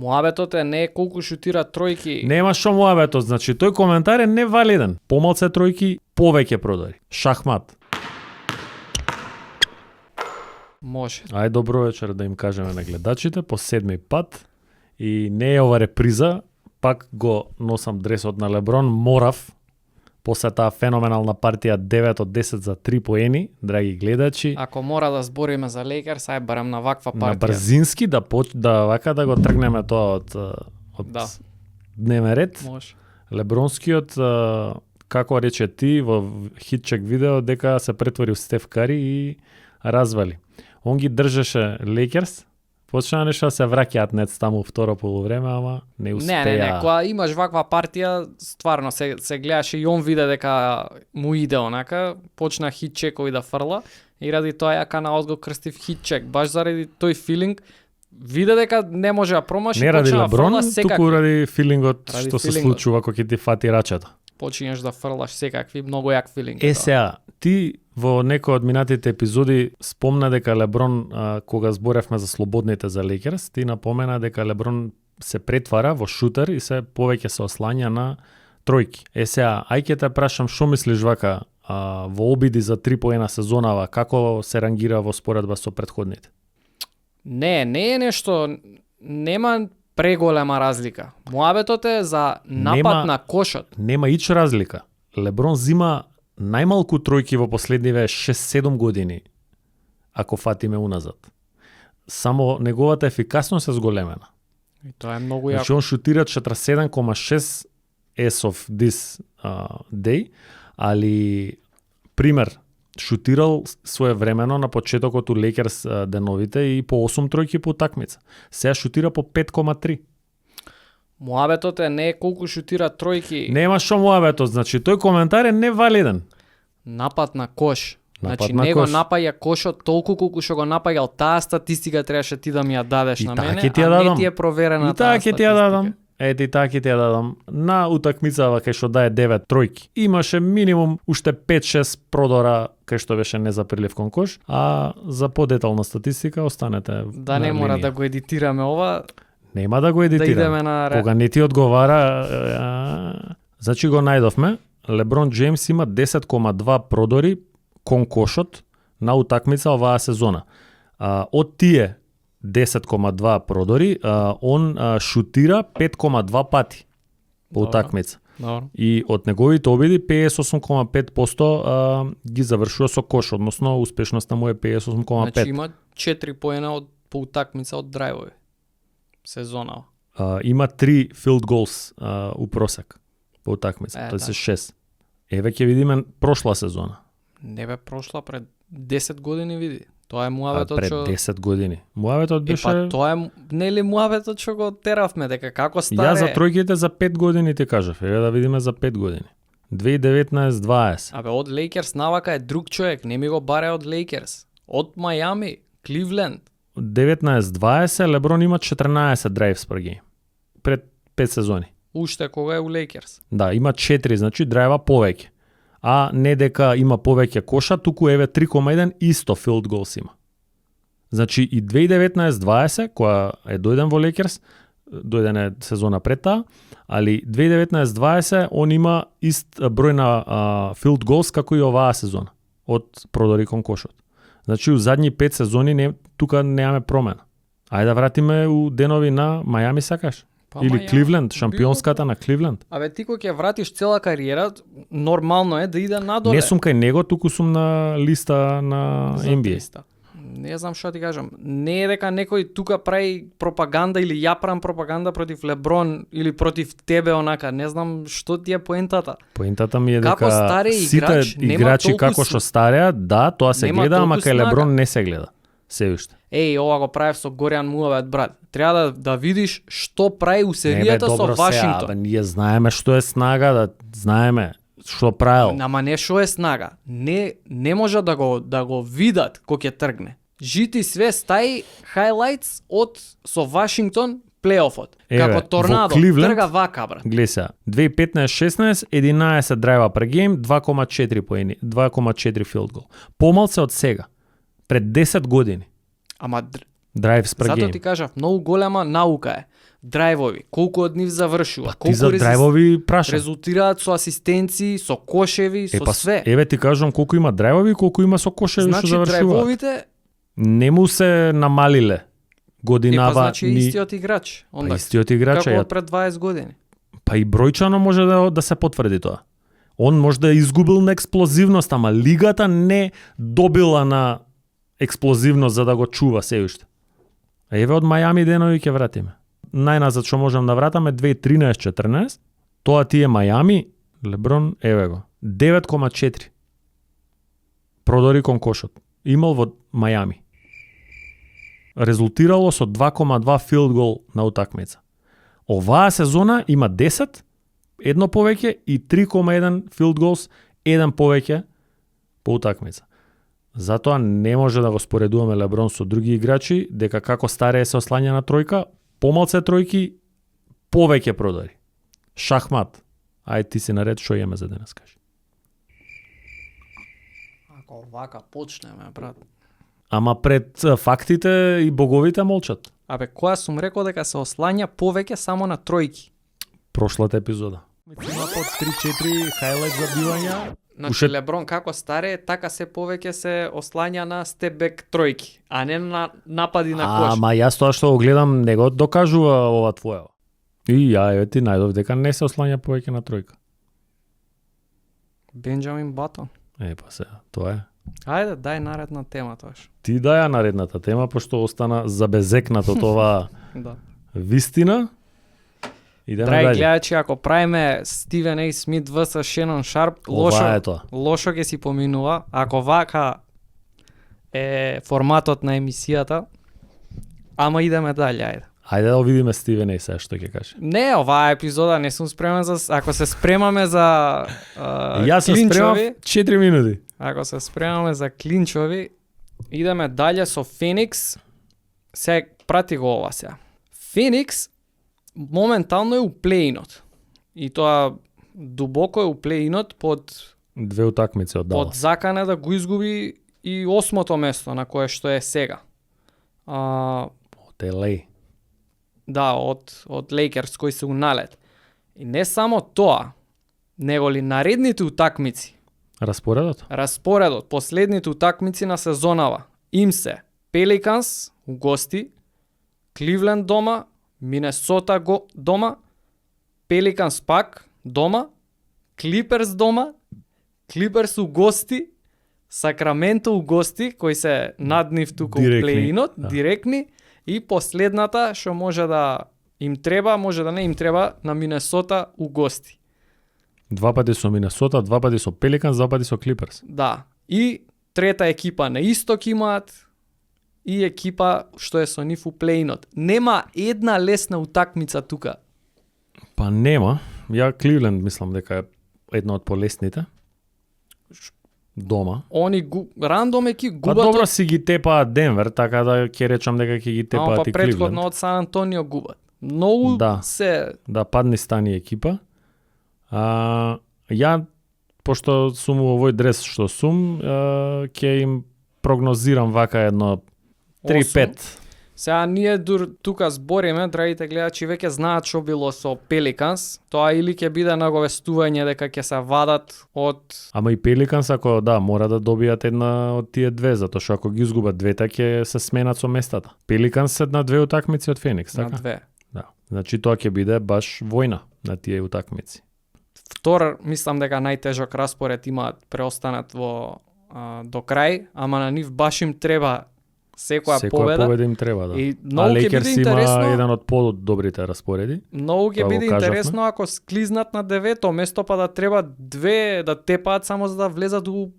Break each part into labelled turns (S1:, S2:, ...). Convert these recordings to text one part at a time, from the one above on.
S1: Муабетот е не колку шутира тројки.
S2: Нема што муабетот, значи тој коментар е невалиден. Помалце тројки, повеќе продори. Шахмат.
S1: Може.
S2: Ај добро вечер да им кажеме на гледачите по 7-ми пат и не е ова реприза, пак го носам дресот на Леброн, морав после таа феноменална партија 9 од 10 за 3 поени, драги гледачи.
S1: Ако мора да збориме за Лейкерс, ај барам на ваква партија.
S2: На брзински да вака да го тргнеме тоа од
S1: Да.
S2: дневен ред.
S1: Може.
S2: Лебронскиот, како рече ти во хитчек видео, дека се претвори в Стеф Кари и развали. Он ги држеше Лейкерс, почна нешто да се враќаат нец таму второ полувреме, ама не успеа.
S1: Не, кога имаш ваква партија, стварно се гледаше и он виде дека му иде онака, почна хитчекови да фрла и ради тоа ја каналот го крстив хитчек, баш заради тој филинг, виде дека не може да промаши,
S2: не ради
S1: почна да
S2: Леброн,
S1: фрла секакви.
S2: туку ради филингот
S1: Ради
S2: што се
S1: филингот.
S2: случува кога ќе ти фати рачата.
S1: Почињаш да фрлаш секакви, многу јак филинг.
S2: Сега, ти во некој од минатите епизоди спомна дека Леброн, кога зборевме за слободните за Лейкерс, ти напомена дека Леброн се претвара во шутер и се повеќе се ослања на тројки. Сега, ај ќе те прашам што мислиш вака во обиди за 3 поена сезонава, како се рангира во споредба со претходните?
S1: Не е нешто, нема преголема разлика. Муабетот е за напад на кошот.
S2: Нема ич разлика. Леброн зима најмалку тројки во последниве 6-7 години, ако фатиме уназад. Само неговата ефикасност е зголемена.
S1: И тоа е многу
S2: Значи
S1: јако.
S2: он шутира 47,6 as of this day, али пример, шутирал своевремено на почетокот у Лейкерс деновите и по 8 тројки по утакмица. Сега шутира по 5,3.
S1: Муабетот е не колку шутира тројки.
S2: Нема што муабетот, значи тој коментар е невалиден.
S1: Напад на кош.
S2: Напад
S1: Значи
S2: на
S1: него
S2: кош.
S1: напаја кошот толку колку што го напаѓал. Таа статистика требаше ти да ми ја дадеш
S2: И
S1: на
S2: таа
S1: мене,
S2: ќе ти ја
S1: а не
S2: дадам.
S1: ти е проверена
S2: И таа ќе ти ја дадам.
S1: статистика.
S2: Ети таа ќе ти ја дадам. На утакмицава кај што дае 9 тројки. Имаше минимум уште 5-6 продора кај што беше не за прилив кон кош, а за подетална статистика останете
S1: Да
S2: на
S1: не мора
S2: линија.
S1: да го едитираме ова,
S2: Нема да го
S1: да
S2: едитирам.
S1: идеме на
S2: Кога не ти одговара, значи го најдовме. Леброн Джеймс има 10,2 продори кон кошот на утакмица оваа сезона. Од тие 10,2 продори, он шутира 5,2 пати по
S1: Добро.
S2: утакмица.
S1: Добро.
S2: И од неговите обиди 58,5% ги завршува со кош, односно успешноста му е 58,5.
S1: Значи има 4 поена од по утакмица од драјвови. Сезона.
S2: Има 3 field goals у просек по утакмица, тоа се 6. Еве ќе видиме прошла сезона.
S1: Не бе прошла пред 10 години види. Тоа е муабетот
S2: Пред
S1: што
S2: 10 години. Муабетот беше...
S1: Па тоа е нели муабетот што го теравме дека како старе.
S2: Ја за тројките за 5 години ти кажав. Еве да видиме за 5 години. 2019-20.
S1: Абе од Лейкерс навака е друг човек, не ми го баре од Лейкерс. Од Мајами, Кливленд.
S2: 19-20 Леброн има 14 драйвс per game. Пред 5 сезони.
S1: Уште кога е у Лейкерс.
S2: Да, има 4, значи драйва повеќе. А не дека има повеќе коша, туку еве 3,1 исто field goals има. Значи и 2019-20, која е дојден во Лейкерс, дојден е сезона пред таа, али 2019-20 он има ист број на field goals како и оваа сезона од продори кон кошот. Значи у задни 5 сезони тука немаме промена. Ајде да вратиме у денови на Мајами сакаш?
S1: Па,
S2: Или
S1: Мајами.
S2: Кливленд, шампионската на Кливленд.
S1: Абе ти кога ќе вратиш цела кариера, нормално е да иде надоле.
S2: Не сум кај него, туку сум на листа на
S1: За
S2: NBA.
S1: 300. Не знам што ти кажам. Не е дека некој тука прави пропаганда или ја правам пропаганда против Леброн или против тебе онака. Не знам што ти е поентата.
S2: Поентата ми е
S1: Како
S2: дека
S1: старе
S2: сите
S1: играч, нема
S2: играчи
S1: толку
S2: како што стареа, да, тоа се
S1: нема
S2: гледа, ама
S1: толку
S2: кај
S1: снага.
S2: Леброн не се гледа. Се уште.
S1: Еј, ова го правев со Горијан Муавет, брат. Треба да видиш што прави у серијата со Вашингтон.
S2: Бе, ние знаеме што е снага, да знаеме што правил.
S1: Ама не шо е снага. Не може да го видат кога ќе тргне. Жити све стаи хайлайтс од со Вашингтон плейофот. Како торнадо,
S2: во Кливленд,
S1: трга вака, брат.
S2: Гледа сега, 2015-16, 11 драйва per game, 2,4 поени, 2,4 field goal. Помалце од сега, пред 10 години.
S1: Ама
S2: Drives per
S1: затоа
S2: game.
S1: ти кажав, многу голема наука е. драјвови, колку од нив завршува,
S2: Ти за драјвови праша.
S1: резултираат со асистенции, со кошеви, со све.
S2: Еве ти кажувам колку има драјвови и колку има со кошеви
S1: Значи
S2: што завршуваат.
S1: драјвовите
S2: Не му се намалиле годинава
S1: значи истиот играч. Онда
S2: истиот играч.
S1: како од пред 20 години.
S2: Па и бројчано може да се потврди тоа. Он може да е изгубил на експлозивност, ама лигата не добила на експлозивност за да го чува се уште. А еве од Мајами денови ќе вратиме. Најназад што можам да вратам е 2013-14. Тоа ти е Мајами, Леброн, еве го. 9,4. Продори кон кошот. Имал во Мајами. Резултирало со 2,2 филд гол на утакмица. Оваа сезона има 10, едно повеќе и 3,1 филд голс, еден повеќе по утакмица. Затоа не може да го споредуваме Леброн со други играчи, дека како старее се ослања на тројка, помалце тројки, повеќе продори. Шахмат. Ај ти си наред, што имаме за денес, кажи.
S1: Ако вака почнеме, брат.
S2: Ама пред фактите и боговите молчат.
S1: Абе, која сум рекол дека се ослања повеќе само на тројки.
S2: Прошлата епизода. Има под 3-4 хайлайт забивања.
S1: Значи Леброн како старе, така се повеќе се ослања на степбек тројки, а не на напади на кош.
S2: Ама јас тоа што го гледам не го докажува ова твоја. И ја еве ти најдов дека не се ослања повеќе на тројка.
S1: Бенџамин Батон.
S2: Па сега, тоа е.
S1: Ајде, дај наредна тема тоаш.
S2: Ти даја наредната тема, пошто остана забезекнат од ова
S1: Да.
S2: вистина. Идеме
S1: Драги
S2: дале.
S1: гледачи, ако правиме Стивен Ей Смит vs Шенон Шарп,
S2: Ова е тоа.
S1: лошо ќе си поминува. Ако вака е форматот на емисијата, ама идеме дале, ајде.
S2: Ајде да видиме Стивен Ей сега што ќе каже.
S1: Не, оваа епизода не сум спремен за... Ако се спремаме за
S2: Јас се спремав
S1: клинчови,
S2: 4 минути.
S1: ако се спремаме за клинчови, идеме дале со Феникс. Се прати го ова сега. Феникс моментално е у плейнот. И тоа дубоко е у плейнот под
S2: Две утакмици оддава.
S1: под закане да го изгуби и 8-то место на кое што е сега.
S2: Од LA.
S1: Да, од Лейкерс кои се у налет. И не само тоа, него ли наредните утакмици, распоредот, последните утакмици на сезонава, им се Пеликанс у гости, Кливленд дома, Минесота дома, Пеликанс пак дома, Клиперс дома, Клиперс у гости, Сакраменто у гости, кои се над нив тука у плейнот, директни, и последната што може да им треба, може да не им треба, на Минесота у гости.
S2: Два пати со Минесота, два пати со Пеликанс, два пати со Клиперс.
S1: Да. И трета екипа на исток имаат и екипа што е со нив у плейнот. Нема една лесна утакмица тука.
S2: Па нема. Ја Кливленд мислам дека е една од полесните. Дома.
S1: Они рандом еки
S2: Па
S1: губат.
S2: добро си ги тепаат Денвер, така да ќе речам дека ќе ги тепаат
S1: па
S2: и
S1: претходно
S2: Кливленд.
S1: од Сан Антонио губат. Многу
S2: Да.
S1: се...
S2: Да, падни стани екипа. Ја, пошто сум во овој дрес што сум, ќе им прогнозирам вака едно 3-5.
S1: Сега ние тука збориме, драгите гледачи веќе знаат што било со Пеликанс. Тоа или ќе биде наговестување дека ќе се вадат од...
S2: Ама и Пеликанс, ако да, мора да добијат една од тие две, затоа што ако ги изгубат двете, ќе се сменат со местата. Пеликанс се на две утакмици од Феникс, така?
S1: На две.
S2: Да. Значи тоа ќе биде баш војна на тие утакмици.
S1: Втор, мислам дека најтежок распоред имаат преостанат во до крај, ама на нив баш им треба секоја победа.
S2: Им треба, да.
S1: И многу ќе биде
S2: има
S1: интересно.
S2: еден од подобрите распореди.
S1: Многу ќе
S2: Тоа го
S1: биде
S2: кажавме.
S1: интересно ако склизнат на 9-то место, па да треба две да тепаат само за да влезат у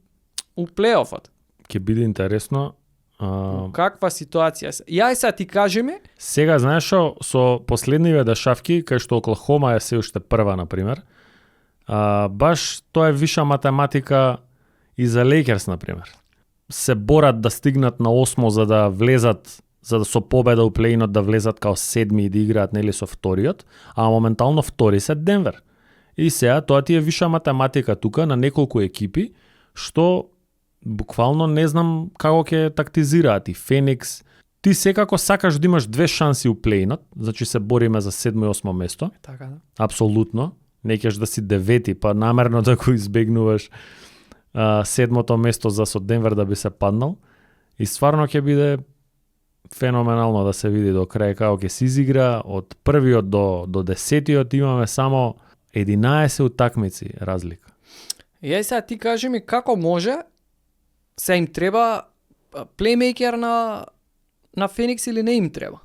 S1: плейофот.
S2: Ќе биде интересно.
S1: Каква ситуација се? Ја сега ти кажеме.
S2: Сега знаеш што со последниве дешавки кај што Оклахома е се уште прва на пример. Баш тоа е виша математика и за Лейкерс на пример. Се борат да стигнат на 8 за да влезат, за да со победа у плейнот да влезат као седми и да играат нели со вториот, а моментално втори се Денвер. И сега тоа ти е виша математика тука на неколку екипи што буквално не знам како ќе тактизираат и Феникс ти секако сакаш да имаш две шанси у плейнот, значи се бориме за 7 и 8 место.
S1: Така да.
S2: Апсолутно. Не кеш да си 9, па намерно да го избегнуваш 7-то место за со Денвер да би се паднал. И стварно ќе биде феноменално да се види до крај како ќе се изигра. Од првиот до 10-тиот имаме само 11 утакмици разлика.
S1: И ај сега ти кажи ми како може се им треба плеймейкер на Феникс или не им треба?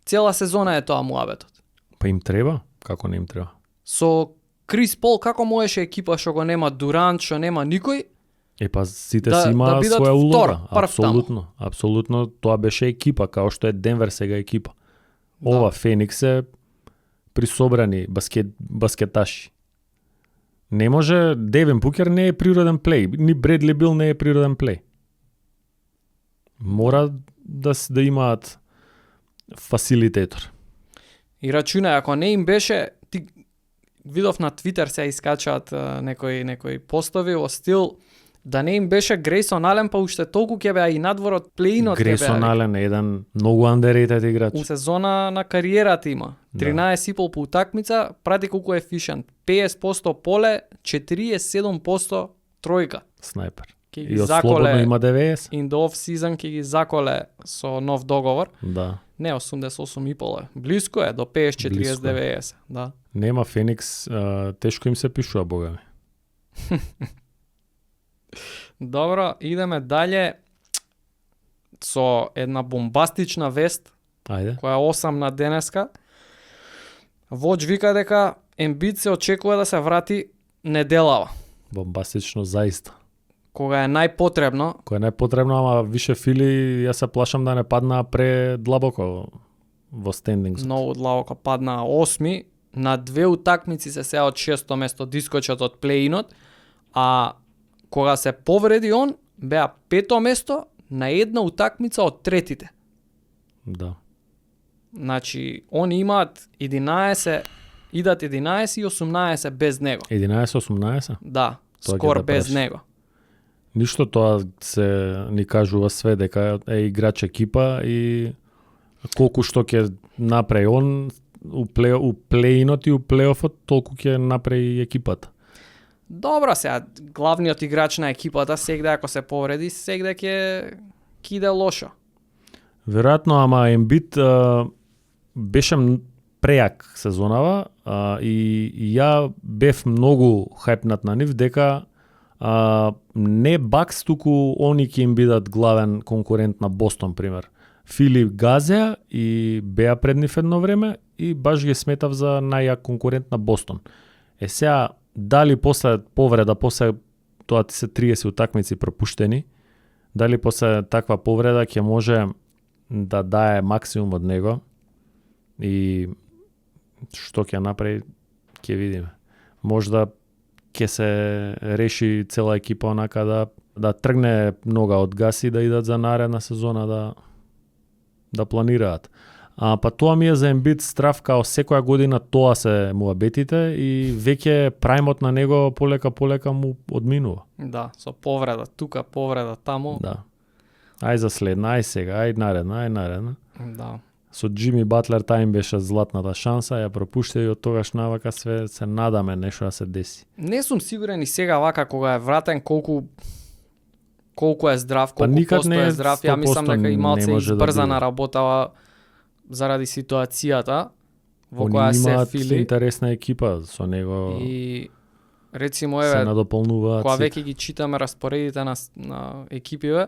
S1: Цела сезона е тоа муабетот.
S2: Па им треба? Како не им треба?
S1: Со Крис Пол како можеше екипа што го нема Дурант, што нема никој?
S2: Па сите
S1: Да-
S2: си има
S1: да бидат
S2: своја улога.
S1: втор, прв таму.
S2: Апсолутно, тоа беше екипа, као што е Денвер сега екипа. Ова Феникс е присобрани баскеташи. Не може, Девин Букер не е природен плей, ни Бредли Бил не е природен плей. Мора да имаат фасилитетор.
S1: И рачунај, ако не им беше, ти видов на Твитер се искачаат некои постови во стил да не им беше Грейсон Ален, па уште толку ќе беа и надвор од плейнот ќе
S2: Грейсон
S1: беа.
S2: Ален е еден многу underrated играч.
S1: У сезона на кариерата има. 13,5 по утакмица, прати колку е ефишент. 50% поле, 47% тројка.
S2: Снайпер.
S1: Ќе
S2: И
S1: ги
S2: од слободно
S1: заколе
S2: има 90.
S1: in the off season, ќе ги заколе со нов договор.
S2: Да.
S1: Не 88,5 е. Блиско е до 50, 40,
S2: Блиско е.
S1: 90. Да.
S2: Нема Феникс, тешко им се пишува, бога ми.
S1: Добро, идеме дале со една бомбастична вест,
S2: Ајде.
S1: која е 8 на денеска. Воч вика дека Ембит се очекува да се врати неделава,
S2: Бомбастично заиста.
S1: кога е најпотребно.
S2: Кој е најпотребно, ама више фили, јас се плашам да не паднаа предлабоко во стендингс.
S1: Многу длабоко падна 8 на 2 утакмици се сега од 6-то место дискочат од плейнот, а кога се повреди он, беа 5-то место на една утакмица од третите.
S2: Да.
S1: Значи, они имаат 11, идат 11 и 18 без него.
S2: 11-18?
S1: Да,
S2: Тоа ќе
S1: скор
S2: да
S1: без
S2: праши.
S1: него.
S2: Ништо тоа се ни кажува све дека е играч екипа и колку што ќе направи он у плейнот и у плейофот, толку ќе направи и екипата.
S1: Добро, сега, главниот играч на екипата, сегде ако се повреди, сегде ќе иде лошо.
S2: Веројатно, ама Ембит беше прејак сезонава и ја бев многу хајпнат на нив дека не Бакс, туку они ќе им бидат главен конкурент на Бостон, пример. Фили газеа и беа пред нив едно време и баш ги сметав за најјак конкурент на Бостон. Сега, дали после повреда, после тоа ти се 30 утакмици пропуштени, дали после таква повреда ќе може да дае максимум од него и што ќе направи, ќе видиме. Можда ќе се реши цела екипа онака да тргне нога од газ и да идат за наредна сезона да планираат. Па тоа ми е за Ембит страв, као секоја година тоа се муабетите и веќе прајмот на него полека му одминува.
S1: Да, со повреда тука, повреда таму.
S2: Да. Ај за следна, ај сега, ај наредна.
S1: Да.
S2: Со Джими Батлер тај им беше златната шанса, ја пропушти и од тогаш навака све се надаме нешто да се деси.
S1: Не сум сигурен и сега вака кога е вратен колку е здрав, колку
S2: никад
S1: посто
S2: не е
S1: е здрав. Ја мислам
S2: 100%
S1: дека и малце
S2: не може да
S1: избрзана
S2: биде.
S1: работава заради ситуацијата во
S2: Они
S1: која се
S2: имаат
S1: фили
S2: интересна екипа со него,
S1: и рецимо
S2: се
S1: еве
S2: надополнуваат.
S1: кога
S2: сите.
S1: веќе ги читаме распоредите на екипиве,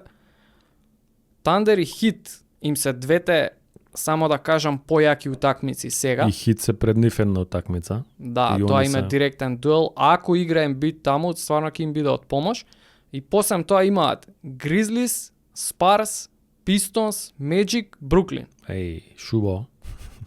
S1: Тандер и Хит им се двете, само да кажам, појаки утакмици сега.
S2: И Хит се пред нив една утакмица.
S1: Да,
S2: и
S1: тоа
S2: они
S1: им е
S2: се-
S1: директен дуел. Ако игра Ембит таму, стварно ќе им биде од помош. И посем тоа имаат Гризлис, Спарс, Пистонс, Меджик, Бруклин.
S2: Шубо.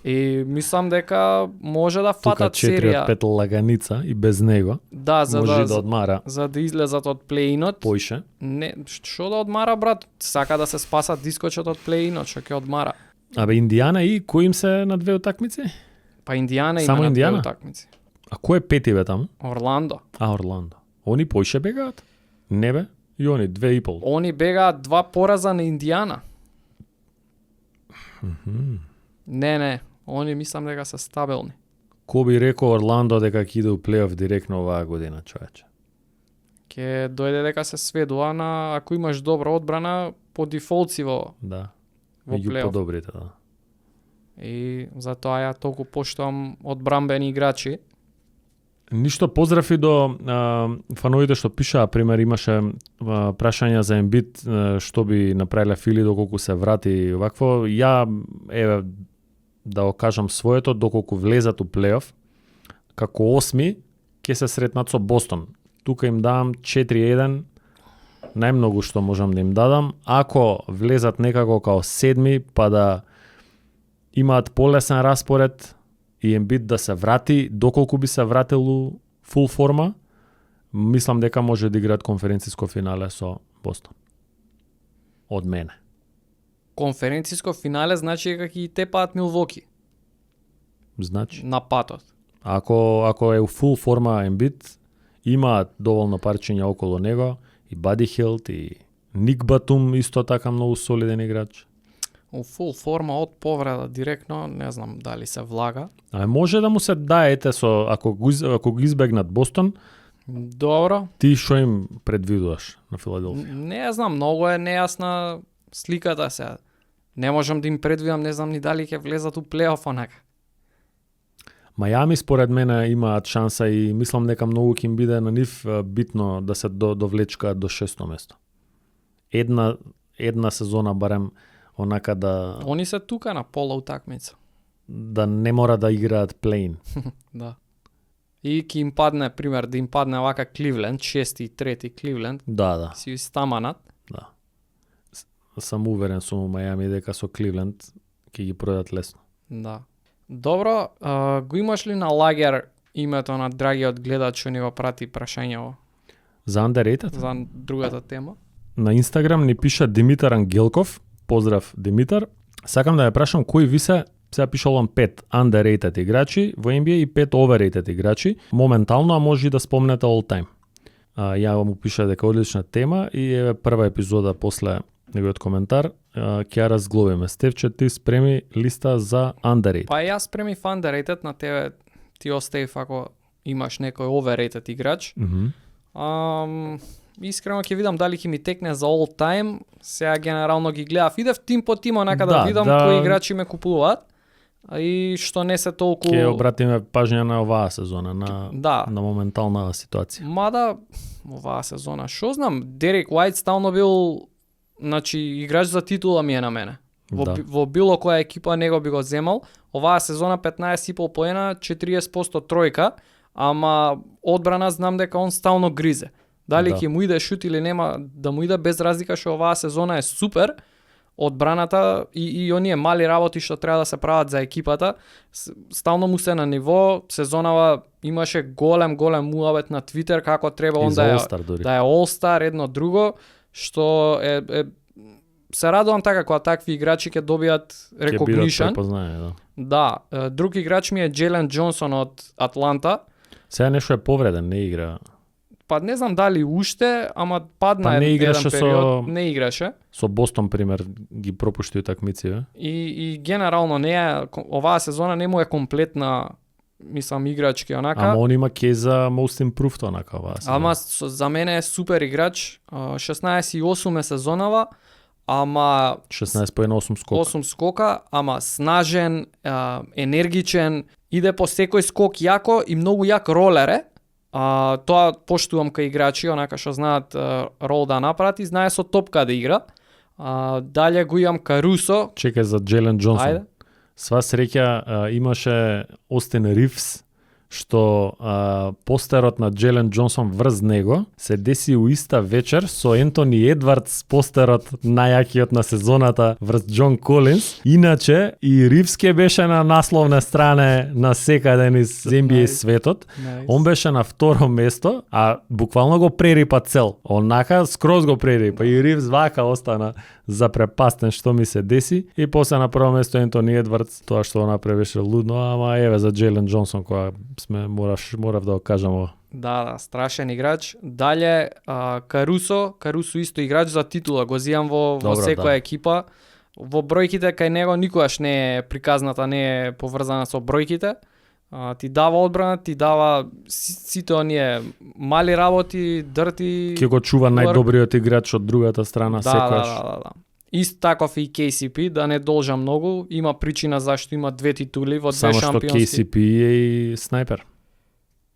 S1: И мислам дека може да
S2: Тука
S1: фатат
S2: 4
S1: серија.
S2: од 5 лаганица и без него.
S1: Да,
S2: Може да одмара
S1: за да излезат од плейнот.
S2: поише.
S1: Не, што да одмара, брат? Сака да се спасат дискочот од плейнот, што ќе одмара.
S2: Абе Индијана и кој им се на две утакмици?
S1: Па Индијана има
S2: Само
S1: на две
S2: Индијана?
S1: утакмици.
S2: А кој е пети бе таму?
S1: Орландо.
S2: Орландо. Они поише бегаат? Не бе? И они 2,5.
S1: Они бегаат 2 пораза на Индијана. Не, они мислам дека се стабилни.
S2: Ко би рекол Орландо дека ќе иде у плейоф директно оваа година, човече?
S1: Ќе дојде дека се сведува на ако имаш добра одбрана по дефолт си во
S2: Да.
S1: во
S2: Меѓу
S1: плейоф.
S2: подобрите, да.
S1: И затоа ја толку поштувам одбрамбени играчи.
S2: Ништо поздрав и до фановите што пишаа, пример имаше прашања за Ембит, што би направиле Фили доколку се врати вакво. Ја да го кажам своето, доколку влезат у плейоф, како 8 ќе се сретнат со Бостон. Тука им давам 4-1, најмногу што можам да им дадам. Ако влезат некако као 7, па да имаат полесен распоред и Ембит да се врати, доколку би се вратил у фул форма, мислам дека може да играат конференциско финале со Бостон. Од мене.
S1: Конференциско финале значи дека ќе и тепаат Милвоки
S2: Значи,
S1: на патот.
S2: ако е у фул форма Ембит, имаат доволно парчиња околу него, и Бади Хилт, и Ник Батум исто така многу солиден играч.
S1: У фул форма од повреда директно, не знам дали се влага.
S2: А може да му се даете со ако го избегнат Бостон,
S1: Добро.
S2: ти што им предвидуваш на Филаделфија?
S1: Не знам, многу е нејасна сликата сега. Не можам да им предвидам, не знам ни дали ќе влезат у плейоф онака.
S2: Мајами според мене имаат шанса и мислам дека многу ќе им биде на нив битно да се довлечкаат до 6-то место. Една сезона барем онака да
S1: Они се тука на пола утакмица.
S2: не мора да играат плейн.
S1: Да. И ќе им падне, пример, да им падне вака Кливленд, 6-ти и 3-ти Кливленд,
S2: Да.
S1: си стаманат.
S2: Да. Сам уверен сум у Мајами дека со Кливленд ќе ги продадат лесно.
S1: Да. Добро, го имаш ли на лагер името на драгиот гледач што ни го прати прашањево
S2: За underrated?
S1: за другата тема?
S2: На Инстаграм ни пиша Димитар Ангелков. Поздрав, Димитар. Сакам да ја прашам кои ви се, сега пишалам 5 underrated играчи во NBA и 5 overrated играчи, моментално, а може и да спомнете all time. Ја му пиша дека одлична тема и еве прва епизода после неговиот коментар, ќе ја разглобиме. Стевче, ти спреми листа за underrated.
S1: Па јас спремив underrated на тебе, ти оставив ако имаш некој overrated играч. Искрено ќе видам дали ќе ми текне за all time. Сега генерално ги гледав. Идев тим по тим онака да видам кои играчи ме купуваат. И што не се толку...
S2: Ќе обратиме пажња на оваа сезона, на моментална ситуација.
S1: Мада, оваа сезона, шо знам, Дерек Уајт стално бил, значи, играч за титула ми е на мене. Во било која екипа него би го земал. Оваа сезона 15,5 поена, 40% тројка, ама одбрана знам дека он стално гризе. Дали ќе му иде шут или нема да му иде, без разлика што оваа сезона е супер, одбраната и оние мали работи што треба да се прават за екипата, стално му се на ниво. Сезонава имаше голем муабет на Твитер како треба он да е All-Star, едно друго, што се радувам така кога такви играчи ќе добијат recognition. Да, друг играч ми е Джейлен Џонсон од Атланта.
S2: Сега нешто е повреден, не игра.
S1: Па не знам дали уште, ама падна еден период, не играше.
S2: Со Бостон, пример, ги пропушти утакмици, бе?
S1: И генерално не е, оваа сезона не му е комплетна, мислам, играчки онака.
S2: Ама он има ке за most improved онака оваа сезона.
S1: Ама за мене е супер играч, 16,8 е сезонава, ама
S2: 16 по 8 скока.
S1: 8 скока, ама снажен, енергичен, иде по секој скок јако и многу јак ролер е. Тоа поштувам кај играчи, онака што знаат рол да направат и знае со топка да игра. Дале го имам Карусо.
S2: Чекај за Джейлен Џонсон.
S1: Ајде.
S2: Сва среќа имаше Остин Ривс, што постерот на Джейлен Џонсон врз него се деси у иста вечер со Ентони Едвардс, постерот најакиот на сезоната врз Џон Колинс. Иначе и Ривс ке беше на насловна страна на секаден из NBA светот. Он беше на второ место, а буквално го прерипа цел. Онака скроз го прерипа и Ривс вака остана запрепастен што ми се деси. И после на прво место Ентони Едвардс, тоа што направи беше лудно, ама еве за Джейлен Џонсон која морав да го кажам ова.
S1: Да, страшен играч. Дале Карусо исто играч за титула, го зијам во секоја екипа. во бројките кај него никогаш не е приказната, не е поврзана со бројките. Ти дава одбрана, ти дава сите оние мали работи, дрти.
S2: Ке го чува најдобриот играч од другата страна секогаш.
S1: Да. Исто таков и KCP, да не должа многу, има причина зашто има 2 титули во 2
S2: Само што
S1: шампионски.
S2: KCP е и снайпер.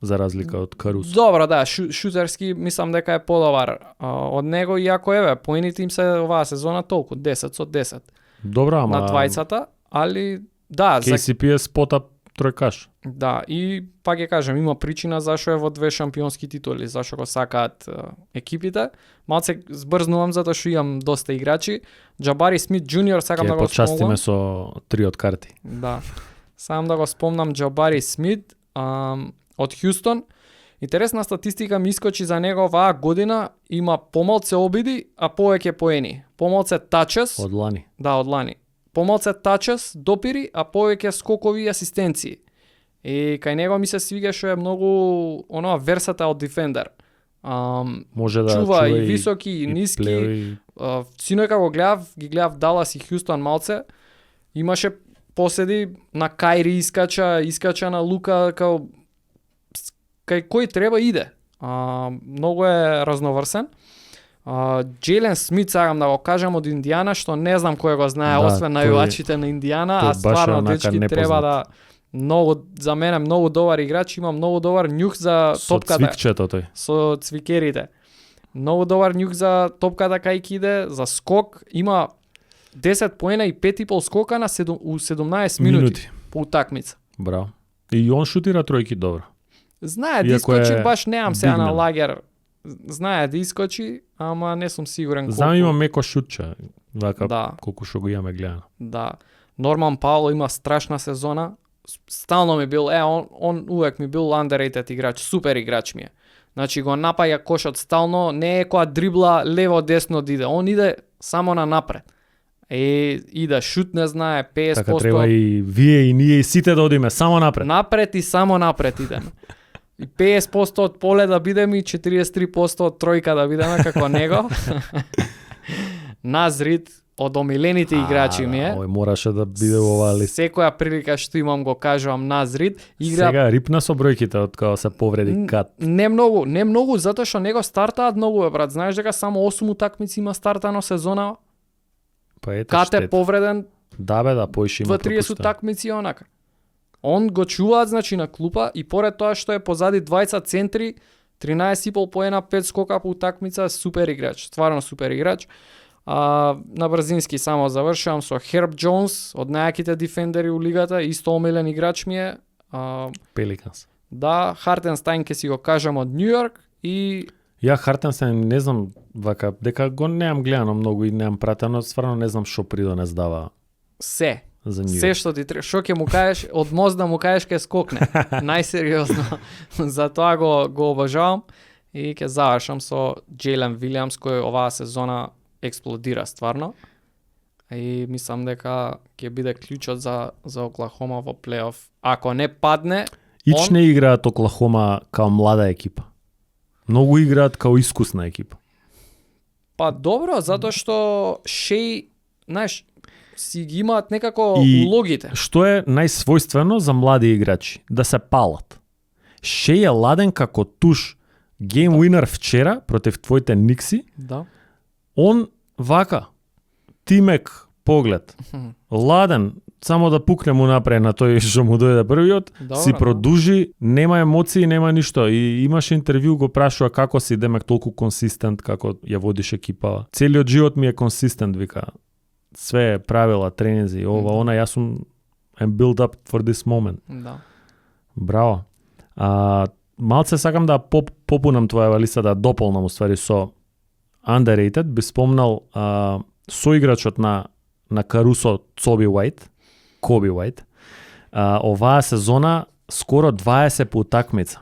S2: За разлика од Карус.
S1: Добро, да, шутерски мислам дека е подобар од него, иако еве, поените им се оваа сезона толку, 10 со 10
S2: Добро, ама
S1: на двајцата, али да,
S2: KCP е спота тројкаш.
S1: да, и пак ќе кажам, има причина зашо е во 2 шампионски титули, зашо го сакаат екипите. Малце збрзнувам затоа што имам доста играчи. Джабари Смит Џуниор сакам
S2: Ќе
S1: да го
S2: почастиме
S1: спомнам.
S2: со 3 од карти.
S1: Да. Сам да го спомнам Джабари Смит од Хјустон. Интересна статистика ми искочи за него оваа година, има помалце обиди, а повеќе поени. Помалце тачес,
S2: Од лани.
S1: да, од лани. Помалце тачес, допири, а повеќе скокови и асистенции. И кај него ми се свига што е многу онова версатайл дефендер.
S2: Може да
S1: чува и високи и ниски.
S2: плеови.
S1: Синој кога ги гледав Далас и Хјустон малце, имаше поседи на Кајри искача на Лука, кај кој треба иде. Многу е разноврсен. Джейлен Смит, сакам да го кажам, од Индијана, што не знам кој го знае,
S2: Да,
S1: освен најувачите на Индијана,
S2: тој
S1: а
S2: баш е
S1: стварно
S2: онака
S1: дечки
S2: непознат.
S1: треба да многу, за мене многу добар играч, има многу добар њух за
S2: Со
S1: топката,
S2: цвикчето тој.
S1: со цвикерите. Многу добар њух за топката кај ќе иде, за скок, има 10 поена и 5,5 скока на 17 минути по утакмица.
S2: Браво. И он шутира тројки добро.
S1: Знае да
S2: Иако
S1: искочи,
S2: е
S1: баш немам сега на
S2: бигмен.
S1: лагер. Знае да искочи, ама не сум сигурен колку.
S2: Знам има меко шутче, вака
S1: Да.
S2: колку што го имаме гледано.
S1: Да. Норман Пауло има страшна сезона. Стално ми бил, он увек ми бил underrated играч, супер играч ми е. Значи го напаја кошот стално, не е која дрибла лево десно да иде, он иде само на напред. Иде шут не знае 50%.
S2: Така треба и вие и ние и сите да одиме само напред.
S1: Напред и само напред идеме. И 50% од поле да бидеме и 43% од тројка да бидеме како него. Назрид од омилените играчи ми е.
S2: Овој мораше да биде во оваа листа.
S1: Секоја прилика што имам го кажувам Назрид. Игра
S2: Сега рипна со бројките од кога се повреди Кат.
S1: не многу, затоа што него стартаат многу, бе, брат. Знаеш дека само 8 утакмици има стартано сезона.
S2: Па ете
S1: Кат е
S2: штета.
S1: повреден
S2: Да бе, да, поише има
S1: 30
S2: пропуштено.
S1: утакмици онака. Он го чуваат, значи, на клупа и поред тоа што е позади 20 центри, 13,5 поена, 5 скока по утакмица, супер играч, стварно супер играч. На брзински само завршувам со Херб Джонс, од најаките дефендери у лигата, исто омилен играч ми е.
S2: Пеликанс.
S1: Да, Хартенстайн ке си го кажам од Нью Йорк и
S2: Ја Хартенстайн не знам вака дека го немам гледано многу и немам пратено, стварно не знам што придонес дава
S1: се.
S2: за Нью
S1: Се
S2: Йорк.
S1: што ти треба, што ќе му кажеш, од мост да му кажеш ке скокне. Најсериозно. Затоа го обожавам и ќе завршам со Джейлен Вилиамс кој оваа сезона експлодира стварно. И мислам дека ќе биде клучот за Оклахома во плейоф. Ако не падне,
S2: Ич не играат Оклахома као млада екипа. Многу играат као искусна екипа.
S1: па добро, затоа што Шеј, знаеш, си ги имаат некако
S2: И
S1: улогите.
S2: Што е најсвојствено за млади играчи? Да се палат. Шеј е ладен како туш. Game winner вчера против твоите Никси.
S1: Да.
S2: Он вака, тимек поглед. Ладен, само да пукне му напред на тој што му дојде првиот,
S1: Добро,
S2: си продужи, нема емоции, нема ништо. И имаше интервју, го прашува како си демек толку консистент, како ја водиш екипа. Целиот живот ми е консистент, вика. Све е правила, тренинзи, ова, она, јас сум I'm built up for this moment.
S1: Да.
S2: Браво. Малце сакам да попунам твоја листа, да дополнам уствари со underrated, би спомнал соиграчот на Карусо Коби Уајт. Оваа сезона скоро 20 по утакмица.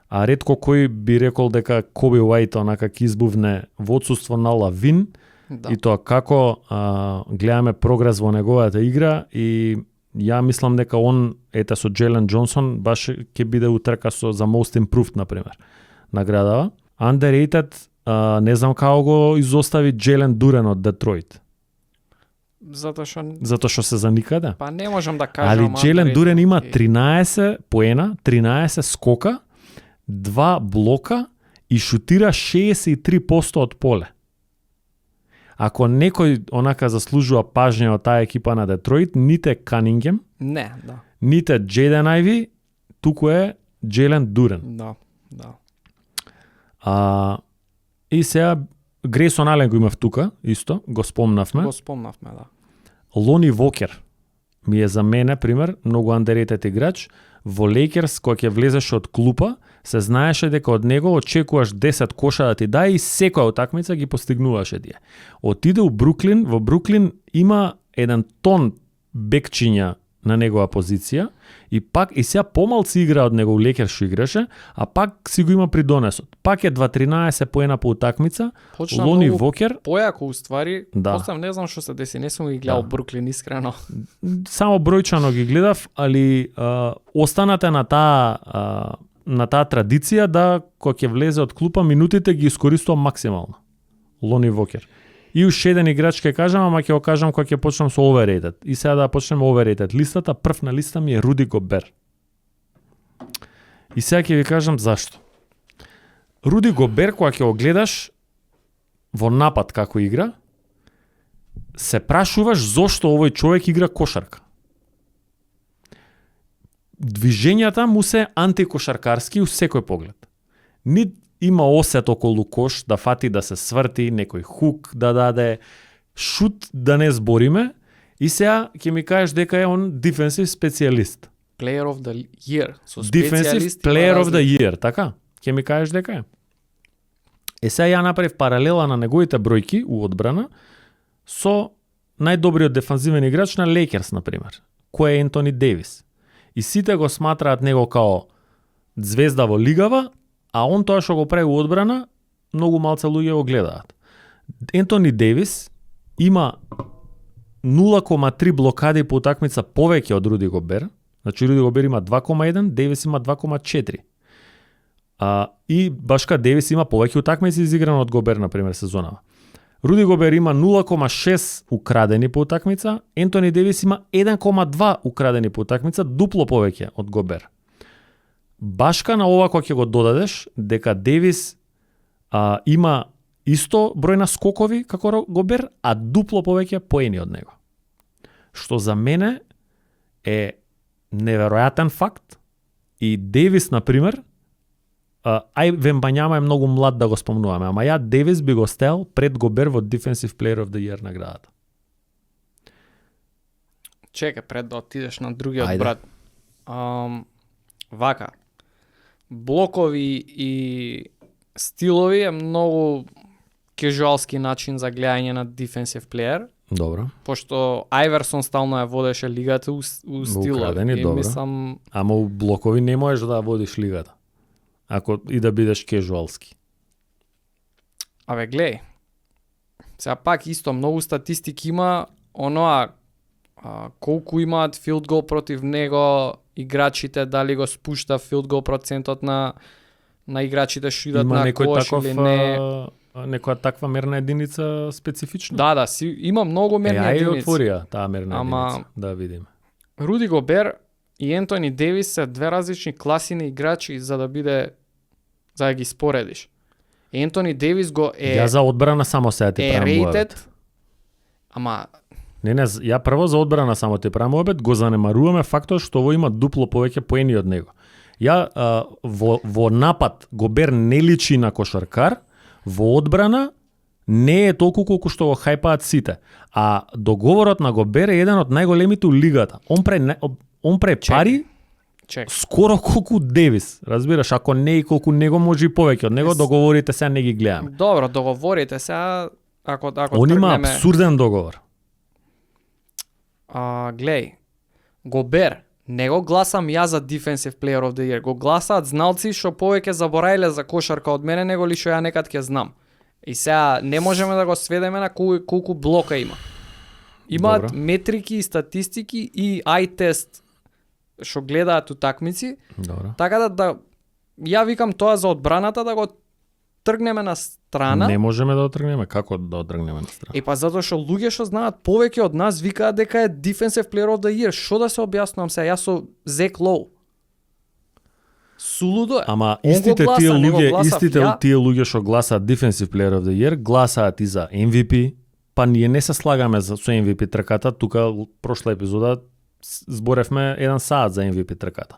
S2: А ретко кој би рекол дека Коби Уајт онака ќе избувне во отсуство на Лавин
S1: Да.
S2: и тоа како гледаме прогрес во неговата игра и ја мислам дека он со Джелен Джонсон баш ќе биде утрка за Most Improved например наградава. Underrated не знам како го изостави Джелен Дурен од Детройт.
S1: Затоа што
S2: затоа што се за никаде.
S1: па не можам да кажам.
S2: Али Джелен Дурен има
S1: окей.
S2: 13 поена, 13 скока, 2 блока и шутира 63% од поле. Ако некој онака заслужува пажња од таа екипа на Детройт, ните Канингем,
S1: Не, да.
S2: ните Джейден Айви, туку е Джелен Дурен.
S1: Да.
S2: И сега Грейсон Ален го имав тука, исто, го спомнавме.
S1: Го спомнавме, да.
S2: Лони Вокер ми е за мене, пример, многу underrated играч. Во Лейкерс, кој ќе влезеше од клупа, се знаеше дека од него очекуваш 10 коша да ти даде и секоја утакмица ги постигнуваше тие. Отиде у Бруклин, во Бруклин има еден тон бекчиња на негова позиција и пак и сега помалци игра од него у Лейкерс што играше, а пак си го има придонесот. Пак е 2-13 поена по утакмица.
S1: Почна
S2: Лони
S1: многу
S2: Вокер,
S1: појако уствари.
S2: Да.
S1: После не знам што се деси, не сум ги гледал
S2: Да.
S1: Бруклин искрено.
S2: само бројчано ги гледав, али останате на таа традиција да кога ќе влезе од клупа минутите ги искористува максимално. Лони Вокер. И уште еден играч ќе кажам, ама ќе го кажам кога ќе почнам со overrated. И сега да почнеме overrated листата, прв на листа ми е Руди Гобер. И сега ќе ви кажам зашто. Руди Гобер кога ќе го гледаш во напад како игра, се прашуваш зошто овој човек игра кошарка. Движењата му се антикошаркарски у секој поглед. Ни има осет околу кош, да фати, да се сврти, некој хук да даде, шут да не збориме, и сега ќе ми кажеш дека е он defensive специјалист.
S1: Player of the year. Со
S2: Defensive
S1: специјалисти има
S2: player of the
S1: разлика.
S2: year, така? Ќе ми кажеш дека е. Сега ја направив паралела на неговите бројки у одбрана со најдобриот дефанзивен играч на Лейкерс, например, кој е Ентони Дейвис. И сите го сматраат него као звезда во лигава, а он тоа што го прави у одбрана, многу малце луѓе го гледаат. Ентони Дейвис има 0,3 блокади по утакмица повеќе од Руди Гобер. Значи Руди Гобер има 2,1, Дейвис има 2,4. И башка Дейвис има повеќе утакмици изиграно од Гобер, например, сезонава. Руди Гобер има 0,6 украдени по утакмица, Ентони Дейвис има 1,2 украдени по утакмица, дупло повеќе од Гобер. Башка на ова кога ќе го додадеш, дека Дейвис има исто број на скокови како Гобер, а дупло повеќе поени од него. Што за мене е неверојатен факт и Дейвис, например, Вембањама е многу млад да го спомнуваме, ама ја Дейвис би го стел пред Гобер во Defensive Player of the Year наградата.
S1: Чекај пред да отидеш на другиот
S2: Ајде.
S1: брат. Вака. Блокови и стилови е многу кежуалски начин за гледање на defensive player,
S2: Добро.
S1: пошто Ајверсон стално ја водеше лигата у стилови.
S2: украдени,
S1: И
S2: добро.
S1: мислам,
S2: Ама у блокови не можеш да водиш лигата. Ако и да бидеш кежуалски.
S1: абе глеј. Сега пак исто многу статистики има, оноа колку имаат field goal против него играчите, дали го спушта field goal процентот на играчите што идат
S2: Има
S1: на
S2: некој
S1: кош
S2: таков
S1: или не.
S2: некоја таква мерна единица специфична?
S1: Да, има многу мерни
S2: ајде
S1: единици.
S2: отворија таа мерна
S1: Ама-
S2: единица, да видиме.
S1: Руди Гобер и Ентони Дейвис се две различни класи на играчи за да ги споредиш. Ентони Дейвис го
S2: Ја за одбрана само сега ти правам
S1: rated,
S2: муабет.
S1: ама
S2: Не, ја прво за одбрана само ти правам муабет, го занемаруваме фактот што ово има дупло повеќе поени од него. Ја во напад Гобер не личи на кошаркар, во одбрана не е толку колку што го хајпаат сите. А договорот на Гобер е еден од најголемите у лигата. Он пре пари
S1: чек.
S2: скоро колку Девис, разбираш, ако не и колку него може и повеќе од него, договорите сега не ги гледаме.
S1: Добро, договорите сега ако
S2: Он има
S1: тргнеме,
S2: абсурден договор.
S1: глеј, Гобер, не го гласам ја за Defensive Player of the Year, го гласаат зналци што повеќе забораиле за кошарка од мене него ли што ја некад ќе знам. И сега не можеме да го сведеме на колку блока има. Имаат
S2: Добро.
S1: метрики и статистики и eye тест што гледаат утакмици,
S2: Добро.
S1: така да ја викам тоа за одбраната да го тргнеме на страна.
S2: Не можеме да отргнеме, како да отргнеме на страна?
S1: Па затоа што луѓе што знаат повеќе од нас викаат дека е Defensive Player of the Year. Што да се објаснувам сега? Јас со Зек Лоу. Сулудо е.
S2: Ама
S1: Он го
S2: истите
S1: гласа,
S2: тие
S1: не го
S2: луѓе,
S1: гласав
S2: истите
S1: ја.
S2: тие луѓе што гласаат Defensive Player of the Year, гласаат и за MVP, па ние не се слагаме со MVP трката, тука прошла епизода зборевме 1 саат за MVP трката.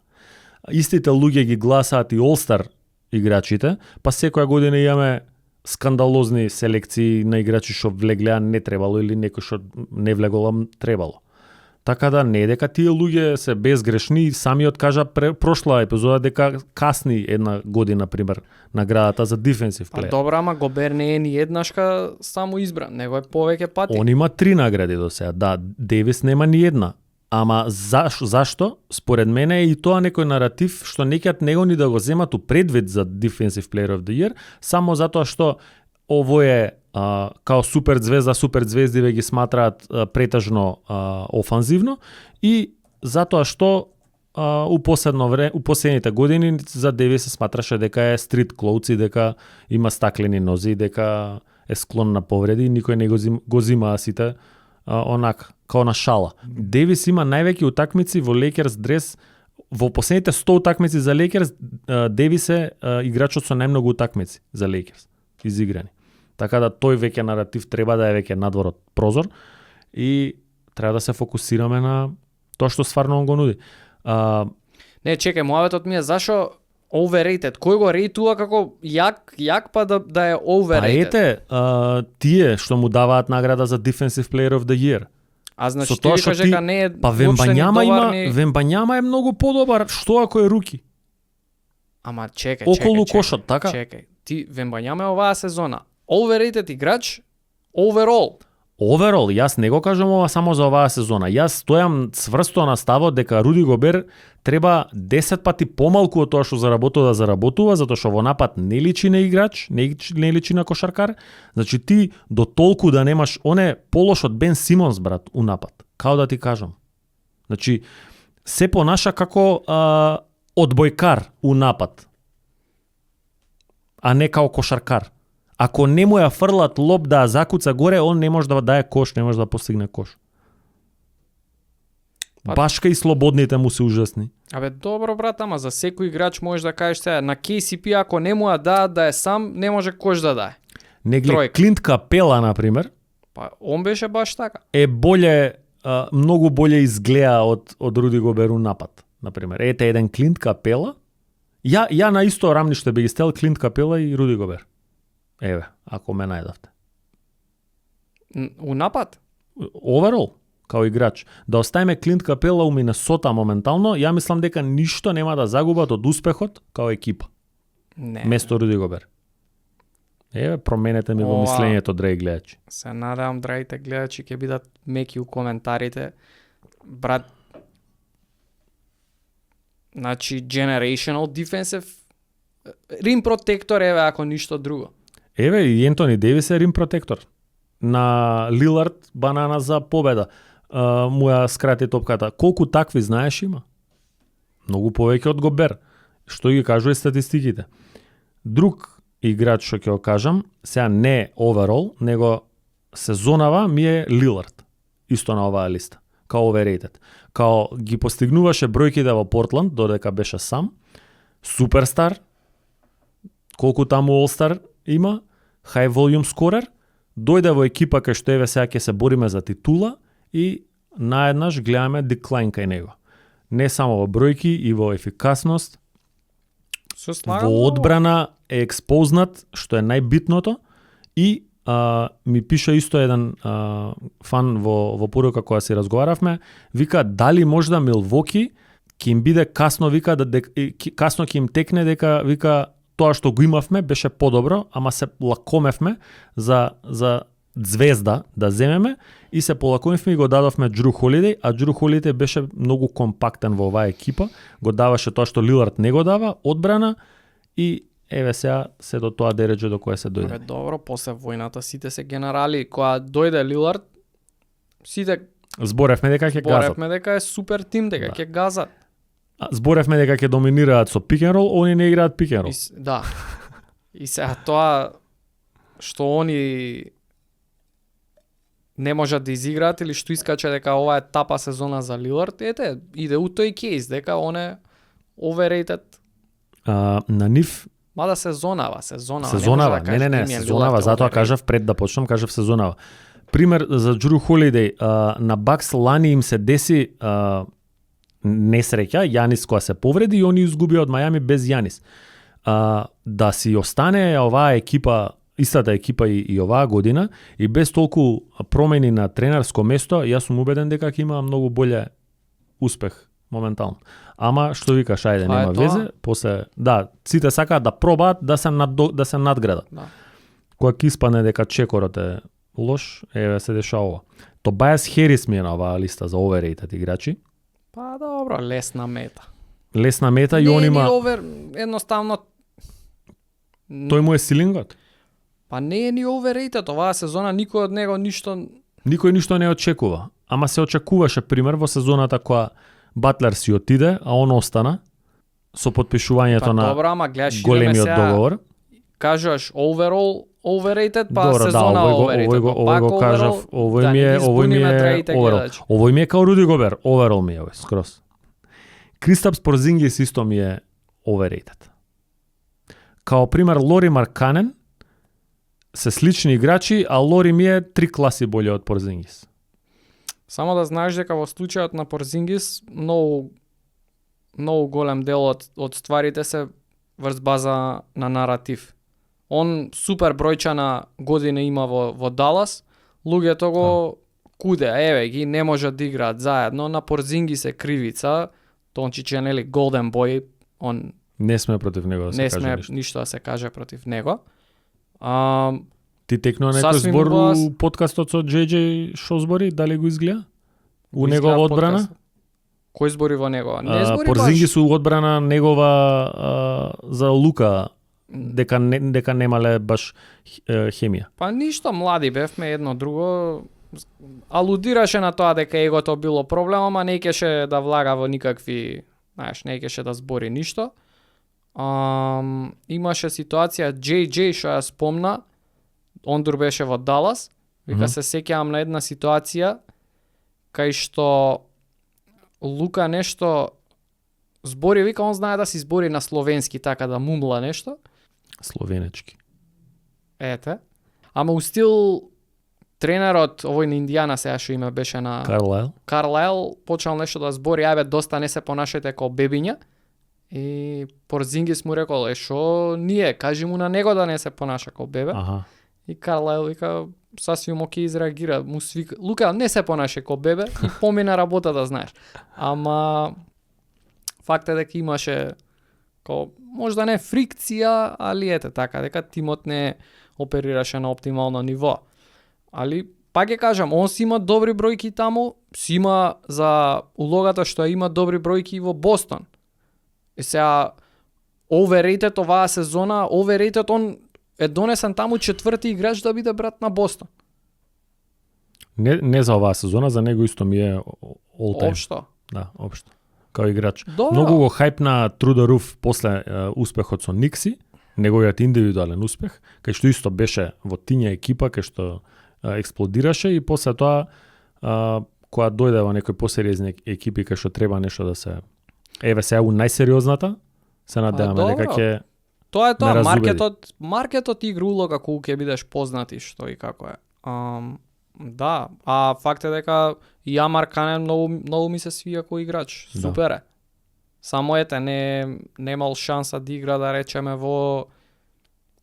S2: Истите луѓе ги гласаат и All-Star играчите, па секоја година имаме скандалозни селекции на играчи што влеглеа не требало или некој што не влегола требало. Така да не е дека тие луѓе се безгрешни и самиот кажа прошла епизода дека касни една година пример наградата за Defensive
S1: Па
S2: Player.
S1: добро, ама Гобер не е ни еднашка само избран, него е повеќе пати.
S2: Он има 3 награди до сега. Да, Девис нема ни една. Ама зашто? Според мене е и тоа некој наратив што некаат него ни да го земат у предвид за Defensive Player of the Year, само затоа што ово е као супер звезди ве ги сматраат претежно офанзивно и затоа што у последните години за Девис се сматраше дека е стрит клоуци, дека има стаклени нози, дека е склон на повреди и никој не го зима сите онак, као на шала. Девис има највеќе утакмици во Лейкерс дрес. Во последните 100 утакмици за Лейкерс, Девис е играчот со најмногу утакмици за Лейкерс изиграни. Така да тој веќе наратив треба да е веќе надвор од прозор и треба да се фокусираме на тоа што стварно он го нуди.
S1: Не, чекај, мојаветот ми е зашо overrated. Кој го рейтува како јак па да е
S2: Па
S1: overrated?
S2: ете, тие што му даваат награда за Defensive Player of the Year.
S1: А значи
S2: Со
S1: ти
S2: тоа што
S1: викаш дека не е
S2: Па
S1: уопште ни
S2: Вембањама е многу подобар. Што ако е руки?
S1: Ама чекај,
S2: Околу кошот, така?
S1: Чекај. Ти Вембањама е оваа сезона. Overrated играч overall.
S2: Overall, јас не го кажам ова само за оваа сезона. Јас стојам цврсто на ставот дека Руди Гобер треба 10 пати помалку од тоа што заработува да заработува, затоа што во напад не личи на играч, не личи на кошаркар. Значи ти до толку да немаш оне полош од Бен Симонс, брат, у напад. Као да ти кажам. Значи се понаша како одбојкар у напад, а не као кошаркар. Ако не му ја фрлат лоб да закуца горе, он не може да дае кош, не може да постигне кош. Башка и слободните му се ужасни.
S1: Абе добро брат, ама за секој играч можеш да кажеш сега на KCP ако не му ја даат да е сам, не може кош да дае.
S2: Не глед,
S1: Тројка.
S2: Клинт Капела, например,
S1: Па он беше баш така.
S2: е боле, многу боле изгледа од Руди Гобер у напад. Например, ете еден Клинт Капела. Ја на исто рамниште би ги стел Клинт Капела и Руди Гобер. Еве, ако ме најдавте.
S1: У напад?
S2: Overall, као играч. Да оставиме Клинт Капела у Минесота моментално, ја мислам дека ништо нема да загубат од успехот као екипа.
S1: Не.
S2: Место Руди Гобер. Еве, променете ми во мислењето, драги гледачи.
S1: Се надевам, драгите гледачи, ќе бидат меки у коментарите. Брат, значи, generational defensive rim protector, еве, ако ништо друго.
S2: Еве, и Ентони Дейвис е рим протектор. На Лилард банана за победа. Му ја скрати топката. Колку такви знаеш има? Многу повеќе од Гобер. Што ги кажува статистиките. Друг играч што ќе го кажам, сега не overall, него сезонава ми е Лилард. Исто на оваа листа. Као overrated. Као ги постигнуваше бројките во Портланд, додека беше сам. Суперстар. Колку таму All-Star има, high volume scorer, дојде во екипа кај што еве сега ќе се бориме за титула и наеднаш гледаме деклайн кај него. Не само во бројки и во ефикасност, во одбрана е експознат, што е најбитното и ми пише исто еден фан во порука која си разговаравме, вика дали можда Милвоки ќе им биде касно, вика касно ќе им текне дека вика тоа што го имавме беше подобро, ама се лакомевме за звезда да земеме и се полакомевме и го дадовме Джру Холидеј, а Джру Холидеј беше многу компактен во оваа екипа, го даваше тоа што Лилард не го дава, одбрана и еве сега се до тоа дередже до кое се дојде.
S1: Абе добро, после војната сите се генерали, кога дојде Лилард, сите
S2: Зборевме дека ќе газат.
S1: Зборевме дека е супер тим, дека ќе газат.
S2: Зборевме дека ќе доминираат со пик н рол, они не играат пик н рол.
S1: Да. И сега тоа што они не можат да изиграат или што искача дека ова е тапа сезона за Лилард, ете, иде у тој кейс дека он е overrated.
S2: На нив
S1: Мада сезонава.
S2: сезонава, не, сезонава, затоа кажав пред да почнам, кажав сезонава. Пример за Джру Холидей, на Бакс лани им се деси несреќа, Јанис која се повреди и они изгубија од Мајами без Јанис. Да си остане оваа екипа, истата екипа и оваа година, и без толку промени на тренерско место, јас сум убеден дека ќе има многу боле успех моментално. Ама што викаш, ајде, нема везе, после сите сакаат да пробаат да се надградат.
S1: Да.
S2: Кога ќе испадне дека чекорот е лош, еве се дешава ова. Тобајас Херис ми е на оваа листа за overrated играчи.
S1: Па добро, лесна мета.
S2: Лесна мета и он има...
S1: Едноставно...
S2: Тој му е силингот.
S1: Па не е ни overrated, оваа сезона никој од него ништо...
S2: Никој ништо не очекува. Ама се очекуваше, пример, во сезоната која Батлер си отиде, а он остана со подпишувањето на
S1: добро, ама гледаш,
S2: големиот договор.
S1: Кажуваш overall overrated, па
S2: Добро,
S1: сезона overrated.
S2: Овој го кажав, овој ми е overall. Овој ми е као Руди Гобер, overall ми е овој, скроз. Кристапс Порзингис исто ми е overrated. Као пример Лори Марканен се слични играчи, а Лори ми е 3 класи боле од Порзингис.
S1: Само да знаеш дека во случајот на Порзингис многу голем дел од стварите се врз база на наратив. Он супер бројчана година има во Далас, луѓето го куде, еве ги не можат да играат заедно, на Порзингис е кривица, Тончич е нели Golden Boy, он
S2: не сме против него да се
S1: не
S2: каже
S1: сме
S2: ништо.
S1: ништо да се каже против него.
S2: Ти текнува некој збор у подкастот со JJ што збори, дали го изгледа? У негова одбрана?
S1: Кој збори во негова? Не збори
S2: Порзингис у одбрана негова за Лука, дека немале баш хемија.
S1: Па ништо, млади бевме, едно друго. Алудираше на тоа дека егото било проблем, ама не кеше да влага во никакви, знаеш, не кеше да збори ништо. Имаше ситуација JJ што ја спомна, Ондур беше во Далас, вика се сеќавам на една ситуација кај што Лука нешто збори, вика он знае да си збори на словенски, така да мумла нешто.
S2: Словенечки.
S1: Ете. Ама у стил тренерот, овој на Индијана сега што име беше на Карлайл, почнал нешто да збори, ајбе доста не се понашајте како бебиња. И Порзингис му рекол, шо ние, кажи му на него да не се понаша како бебе.
S2: Аха.
S1: И Карлайл вика сасвим оке изреагира, му свика, Лука не се понаше како бебе и помина работата, знаеш. Ама факт е дека имаше можда не фрикција, али ете така, дека тимот не оперираше на оптимално ниво. Али пак ќе кажам, он си има добри бројки таму, си има за улогата што има добри бројки и во Бостон. И сега overrated оваа сезона, overrated он е донесен таму четврти играч да биде брат на Бостон.
S2: Не за оваа сезона, за него исто ми е all time.
S1: Општо.
S2: Да, општо. Као играч.
S1: Добро.
S2: Многу го хајпна Труда Руф после успехот со Никси, неговиот индивидуален успех, кај што исто беше во тиња екипа, кај што експлодираше и после тоа кога дојде во некој посериозни екипи кај што треба нешто да се еве сега у најсериозната, се надеваме дека ќе
S1: тоа е тоа, маркетот игра улога колку ќе бидеш познат и што и како е. Да, а факт е дека ја Марканен многу ми се свија кој играч. Супер е. Само ете немал шанса да игра, да речеме, во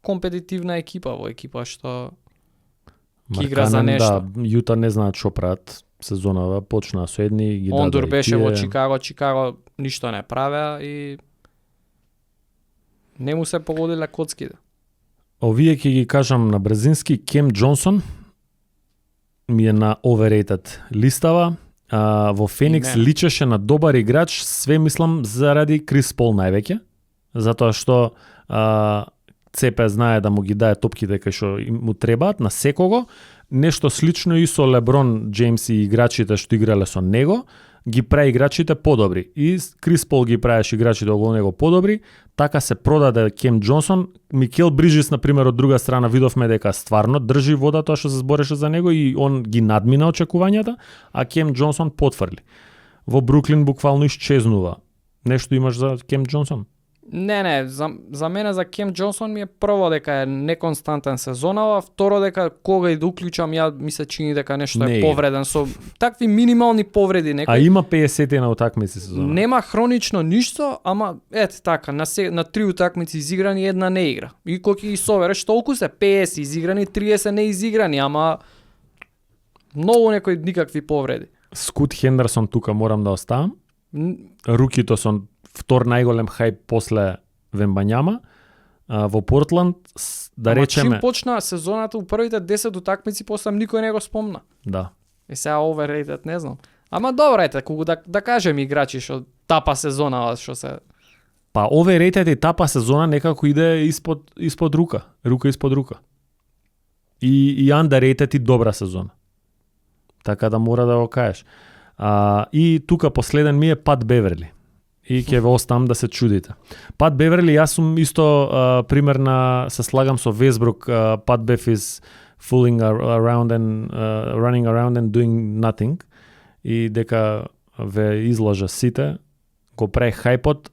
S1: компетитивна екипа, во екипа што ќе игра за нешто.
S2: Да, Јута не знаат што прават, сезонава почнаа со едни, ги дадоа.
S1: Ондур беше во Чикаго ништо не правеа и не му се погодиле коцките.
S2: Овие ќе ги кажам на брзински. Кем Џонсон ми е на overrated листава. Во Феникс личеше на добар играч, све мислам заради Крис Пол највеќе, затоа што ЦП знае да му ги дае топките кај што му требаат на секого. Нешто слично и со Леброн Джеймс и играчите што играле со него. ги прави играчите подобри. И Крис Пол ги правеше играчите околу него подобри, така се продаде Кем Џонсон. Микел Бриджис, например, од друга страна видовме дека стварно држи вода тоа што се збореше за него и он ги надмина очекувањата, а Кем Џонсон потврли. Во Бруклин буквално исчезнува. Нешто имаш за Кем Џонсон?
S1: Не, за мене за Кем Џонсон ми е прво дека е неконстантен сезонава, второ дека кога и да уклучам ја ми се чини дека нешто
S2: Не
S1: е
S2: е.
S1: повреден со такви минимални повреди
S2: А
S1: некој.
S2: има 50 на утакмици сезона.
S1: Нема хронично ништо, ама ете така, на 3 утакмици изиграни една не игра. И кога ќе ги собереш толку се 50 изиграни, 30 не изиграни, ама многу некои никакви повреди.
S2: Скут Хендерсон тука морам да оставам.
S1: Н-
S2: Рукито со втор најголем хајп после Вембањама. Во Портланд, да
S1: Ама
S2: речеме...
S1: чим почна сезоната у првите 10 утакмици, после никој не го спомна.
S2: Да.
S1: И сега overrated, не знам. Ама добро ете, кога да кажем играчи што тапа сезона, што се...
S2: Па ове ретет и тапа сезона некако иде испод рука. Рука испод рука. И underrated и добра сезона. Така да мора да го кажеш. И тука последен ми е Пат Беверли. И ќе ве оставам да се чудите. Пат Беверли, јас сум исто пример на, се слагам со Весбрук, Пат Бев is fooling around and running around and doing nothing. И дека ве излажа сите, го прави хајпот,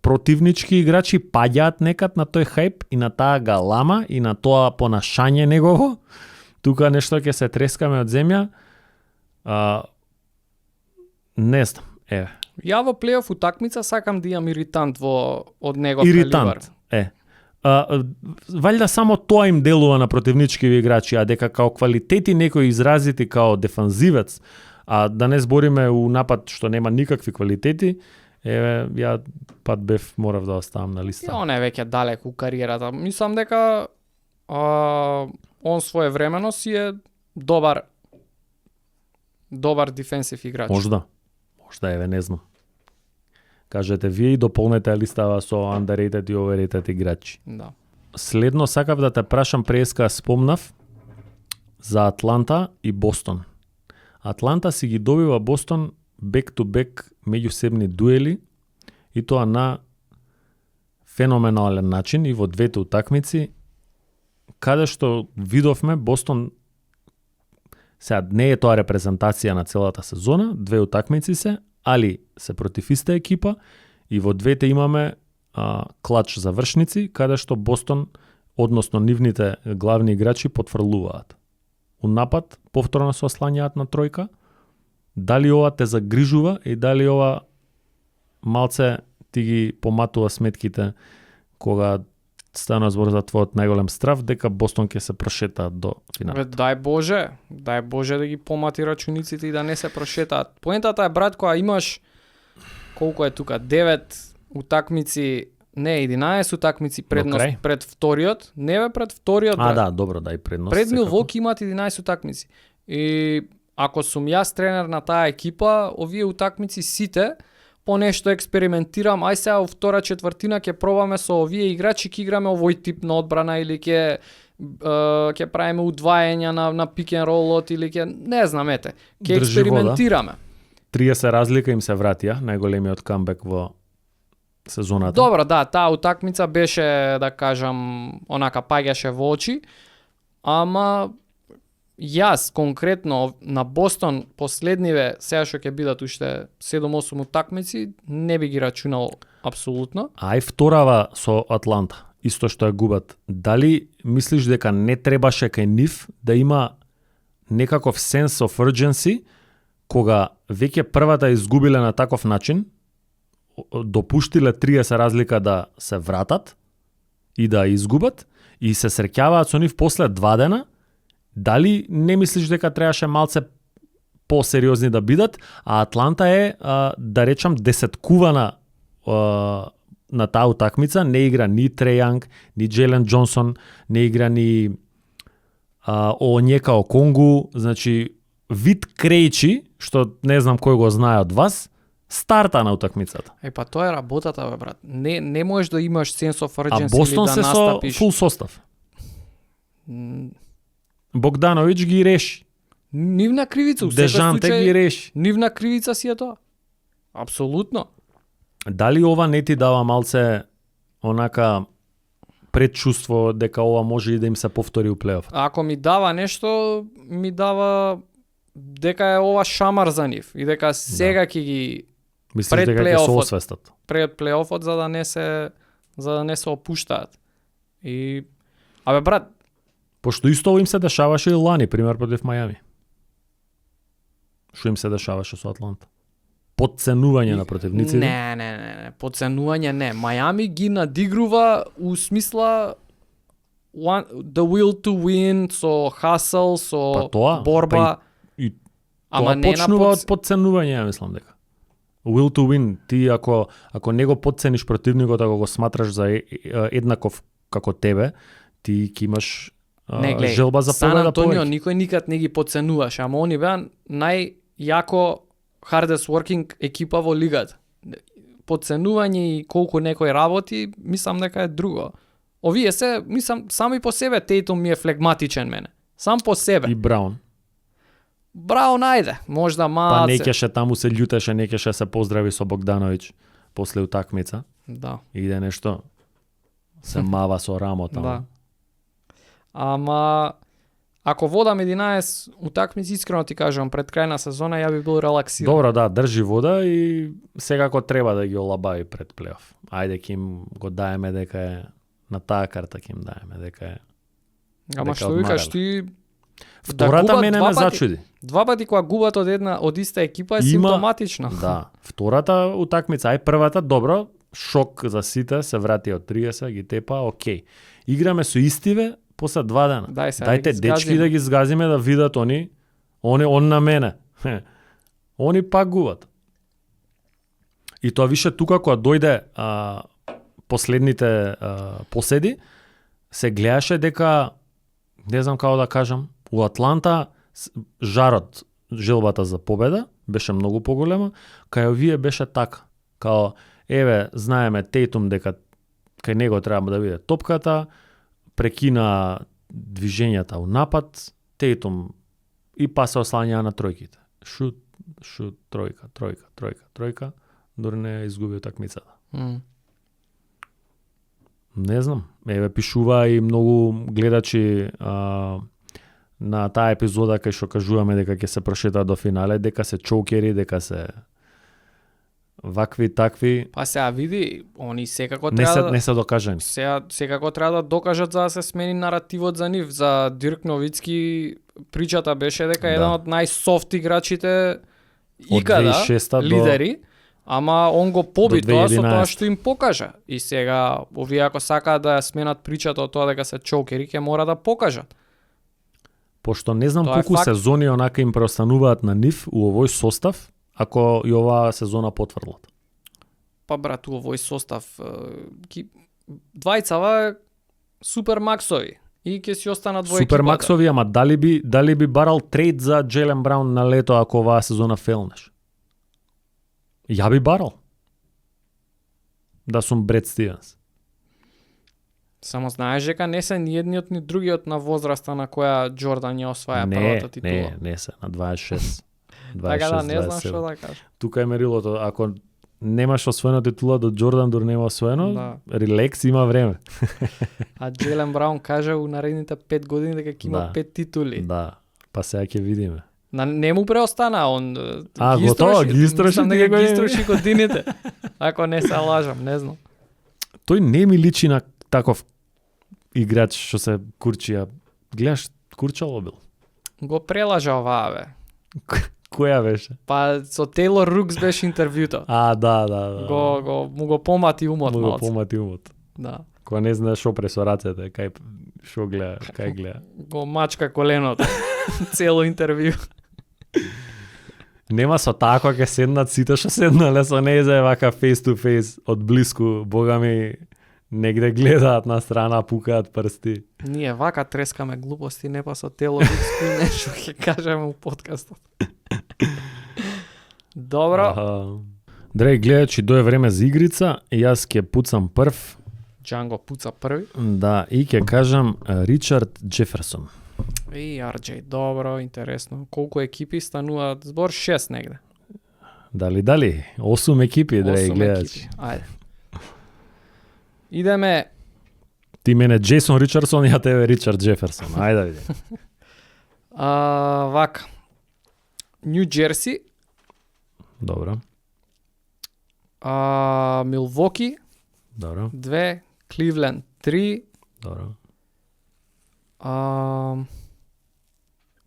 S2: противнички играчи паѓаат некад на тој хајп и на таа галама и на тоа понашање негово. Тука нешто ќе се трескаме од земја. Не знам, еве.
S1: Ја во плейоф утакмица сакам да имам иритант од негов калибар.
S2: Иритант. Валјда само тоа им делува на противничкиви играчи, а дека као квалитети некои изразити као дефанзивец, а да не збориме у напад што нема никакви квалитети, еве, ја Пат Бев морав да оставам на листа.
S1: Он е веќе далек у кариерата. Мислам дека он своевремено си е добар дефенсив играч.
S2: Можда, еве, не знам. Кажете вие и дополнете листава со underrated и overrated играчи.
S1: Да.
S2: Следно сакав да те прашам, преска спомнав за Атланта и Бостон. Атланта си ги добива Бостон бек-то-бек меѓусебни дуели и тоа на феноменален начин и во двете утакмици, каде што видовме Бостон, сега не е тоа репрезентација на целата сезона, две утакмици се, али се против иста екипа и во двете имаме клач завршници, каде што Бостон, односно нивните главни играчи, потврлуваат. У напад, повторно се ослањаат на тројка. Дали ова те загрижува и дали ова малце ти ги поматува сметките кога стана збор за твојот најголем страф, дека Бостон ќе се прошетаат до финалот.
S1: Дај Боже да ги помати рачуниците и да не се прошетаат. Поентата е, брат, кога имаш колку е тука 9 утакмици, не 11 утакмици предност пред вториот, не бе пред вториот, брат.
S2: Да, добро, дај предност.
S1: Пред Милвоки имаат 11 утакмици. И ако сум јас тренер на таа екипа, овие утакмици сите по нешто експериментирам, ај сега во втора четвртина ќе пробаме со овие играчи, ќе играме овој тип на одбрана или ќе правиме удвајања на пик ен ролот или ќе не знам, ете, ќе експериментираме.
S2: 30 разлика им се вратија, најголемиот камбек во сезоната.
S1: Добро, да, таа утакмица беше, да кажам, онака паѓаше во очи, ама јас конкретно на Бостон последниве, сега што ќе бидат уште 7-8 утакмици, не би ги рачунал апсолутно.
S2: Ај вторава со Атланта, исто што ја губат. Дали мислиш дека не требаше кај нив да има некаков sense of urgency кога веќе првата изгубиле на таков начин, допуштиле 30 разлика да се вратат и да изгубат и се среќаваат со нив после 2 дена? Дали не мислиш дека требаше малце посериозни да бидат, а Атланта е, да речам, десеткувана на таа утакмица, не игра ни Треј Јанг, ни Джейлен Џонсон, не игра ни Оњека Оконгу, значи вид Крејчи, што не знам кој го знае од вас, старта на утакмицата.
S1: Па тоа е работата, бе, брат. Не можеш да имаш sense of urgency
S2: или да настапиш. А Бостон се со фул состав. Богдановиќ ги реши.
S1: Нивна кривица, у секој
S2: Дежанте
S1: случај,
S2: ги реши.
S1: нивна кривица си е тоа. Апсолутно.
S2: Дали ова не ти дава малце онака предчувство дека ова може и да им се повтори у плейоф?
S1: Ако ми дава нешто, ми дава дека е ова шамар за нив и дека сега ќе ги
S2: Мислиш
S1: пред
S2: дека ќе се
S1: плейофот.
S2: освестат?
S1: пред плейофот за да не се опуштаат. И абе брат,
S2: Пошто исто ово им се дешаваше и лани, пример против Мајами. Што им се дешаваше со Атланта? Подценување на противниците.
S1: не, подценување не. Мајами ги надигрува у смисла the will to win, со хасл, со
S2: Па тоа,
S1: борба.
S2: па и
S1: Ама
S2: Тоа
S1: не
S2: почнува
S1: на
S2: од подценување, ја мислам дека. Will to win, ти ако не го подцениш противникот, ако го сматраш за еднаков како тебе, ти ќе имаш
S1: Не, гледај,
S2: желба за
S1: Сан
S2: победа
S1: Антонио
S2: повеќе.
S1: никој никад не ги подценуваше, ама они беа најјако hardest working екипа во лигата. Подценување и колку некој работи, мислам дека е друго. Овие се, мислам, сами по себе Тейтум ми е флегматичен мене. Сам по себе.
S2: И Браун.
S1: Браун, ајде, можда
S2: Па
S1: малце.
S2: некеше таму се љутеше, некеше се поздрави со Богдановиќ после утакмица.
S1: Да,
S2: Иде нешто се мава со рамо таму.
S1: да. Ама ако водам 11 утакмици, искрено ти кажам, пред крај на сезона ја би бил релаксиран.
S2: Добро, да, држи вода и секако треба да ги олабави пред плейоф. Ајде ќе им го даеме дека е на таа карта ќе им даеме дека е.
S1: Ама
S2: дека
S1: што викаш
S2: одмарале.
S1: ти?
S2: Втората
S1: губат
S2: мене
S1: два
S2: ме
S1: пати.
S2: зачуди.
S1: Два пати кога губат од иста екипа е
S2: Има-
S1: симптоматично.
S2: Да, втората утакмица, ај првата добро, шок за сите, се врати од 30, ги тепа, окей. Играме со истиве после 2 дена.
S1: Дај сега
S2: Дајте
S1: да ги
S2: дечки
S1: згазиме.
S2: да ги згазиме да видат они, он на мене. Они пак губат. И тоа више тука кога дојде последните поседи, се гледаше дека, не знам како да кажам, у Атланта жарот, желбата за победа беше многу поголема, кај овие беше така. Као, еве, знаеме Тейтум дека кај него треба да биде топката, прекина движењата у напад, Тейтум и па се ослања на тројките. Шут, тројка, дори не изгуби утакмицата.
S1: М.
S2: Не знам, еве пишува и многу гледачи на таа епизода кај што кажуваме дека ќе се прошетаат до финале, дека се чокери, дека се вакви такви,
S1: Па сега види, они секако
S2: не
S1: треба
S2: се докажани.
S1: сега секако треба да докажат за да се смени наративот за нив. За Дирк Новицки причата беше дека
S2: Да.
S1: еден од најсофт играчите
S2: Од
S1: икада,
S2: 2006 до-
S1: лидери, ама он го поби
S2: до
S1: тоа со тоа
S2: 2011.
S1: што им покажа. И сега, овие ако сакаат да ја сменат причата од тоа дека се чокери, ќе мора да покажат.
S2: Пошто не знам
S1: Тоа е
S2: колку
S1: факт.
S2: сезони онака им преостануваат на нив у овој состав, ако и оваа сезона потврлат.
S1: Па брат, у овој состав двајцава супер максови и ќе си останат во екипата.
S2: Супер максови, ама дали би барал трейд за Джелен Браун на лето ако оваа сезона фелнеш? Ја би барал. Да сум Бред Стивенс.
S1: Само знаеш дека не се ни едниот ни другиот на возраста на која Џордан ја осваја првата титула.
S2: Не се, на 26. 26,
S1: Така да, не знам
S2: 27.
S1: што да кажам.
S2: Тука е мерилото, ако немаш освоена титула до Џордан, дури нема освоено,
S1: Да.
S2: релекс има време.
S1: А Джелен Браун кажа у наредните 5 години дека ќе има
S2: Да.
S1: 5 титули.
S2: Да, па сега ќе видиме.
S1: Не му преостана, он
S2: готово, ги истроши
S1: мислам
S2: тие
S1: дека ги
S2: години.
S1: истроши годините. Ако не се лажам, не знам.
S2: Тој не ми личи на таков играч што се курчија. Гледаш, курчало бил.
S1: Го прелажа оваа, бе.
S2: Која беше?
S1: Па со Тейлор Рукс беше интервјуто.
S2: Да.
S1: Му го помати умот
S2: Му го
S1: малце.
S2: помати умот.
S1: Да.
S2: Кога не знае шо пре со рацете, шо гледа, кај гледа.
S1: Го мачка коленото. Цело интервју.
S2: Нема со таа кога ќе седнат сите што седнале со нејзе вака face to face од блиску, бога ми негде гледаат на страна, пукаат прсти.
S1: Ние вака трескаме глупости, не па со Тейлор Рукс кој нешто ќе кажеме у подкастот. Добро.
S2: Драги гледачи, дое време за игрица и јас ќе пуцам прв.
S1: Джанго пуца први.
S2: Да, и ќе кажам Ричард Джеферсон.
S1: И RJ, добро, интересно. Колку екипи стануваат? Збор 6 негде.
S2: Дали? 8 екипи, драги
S1: 8
S2: гледачи.
S1: екипи. Ајде. Идеме
S2: Ти мене Джейсон Ричардсон, ја тебе Ричард Джеферсон. Ајде да видим.
S1: вака. Нью Джерси,
S2: Добро.
S1: Милвоки
S2: Добро.
S1: 2, Кливленд 3,
S2: Добро.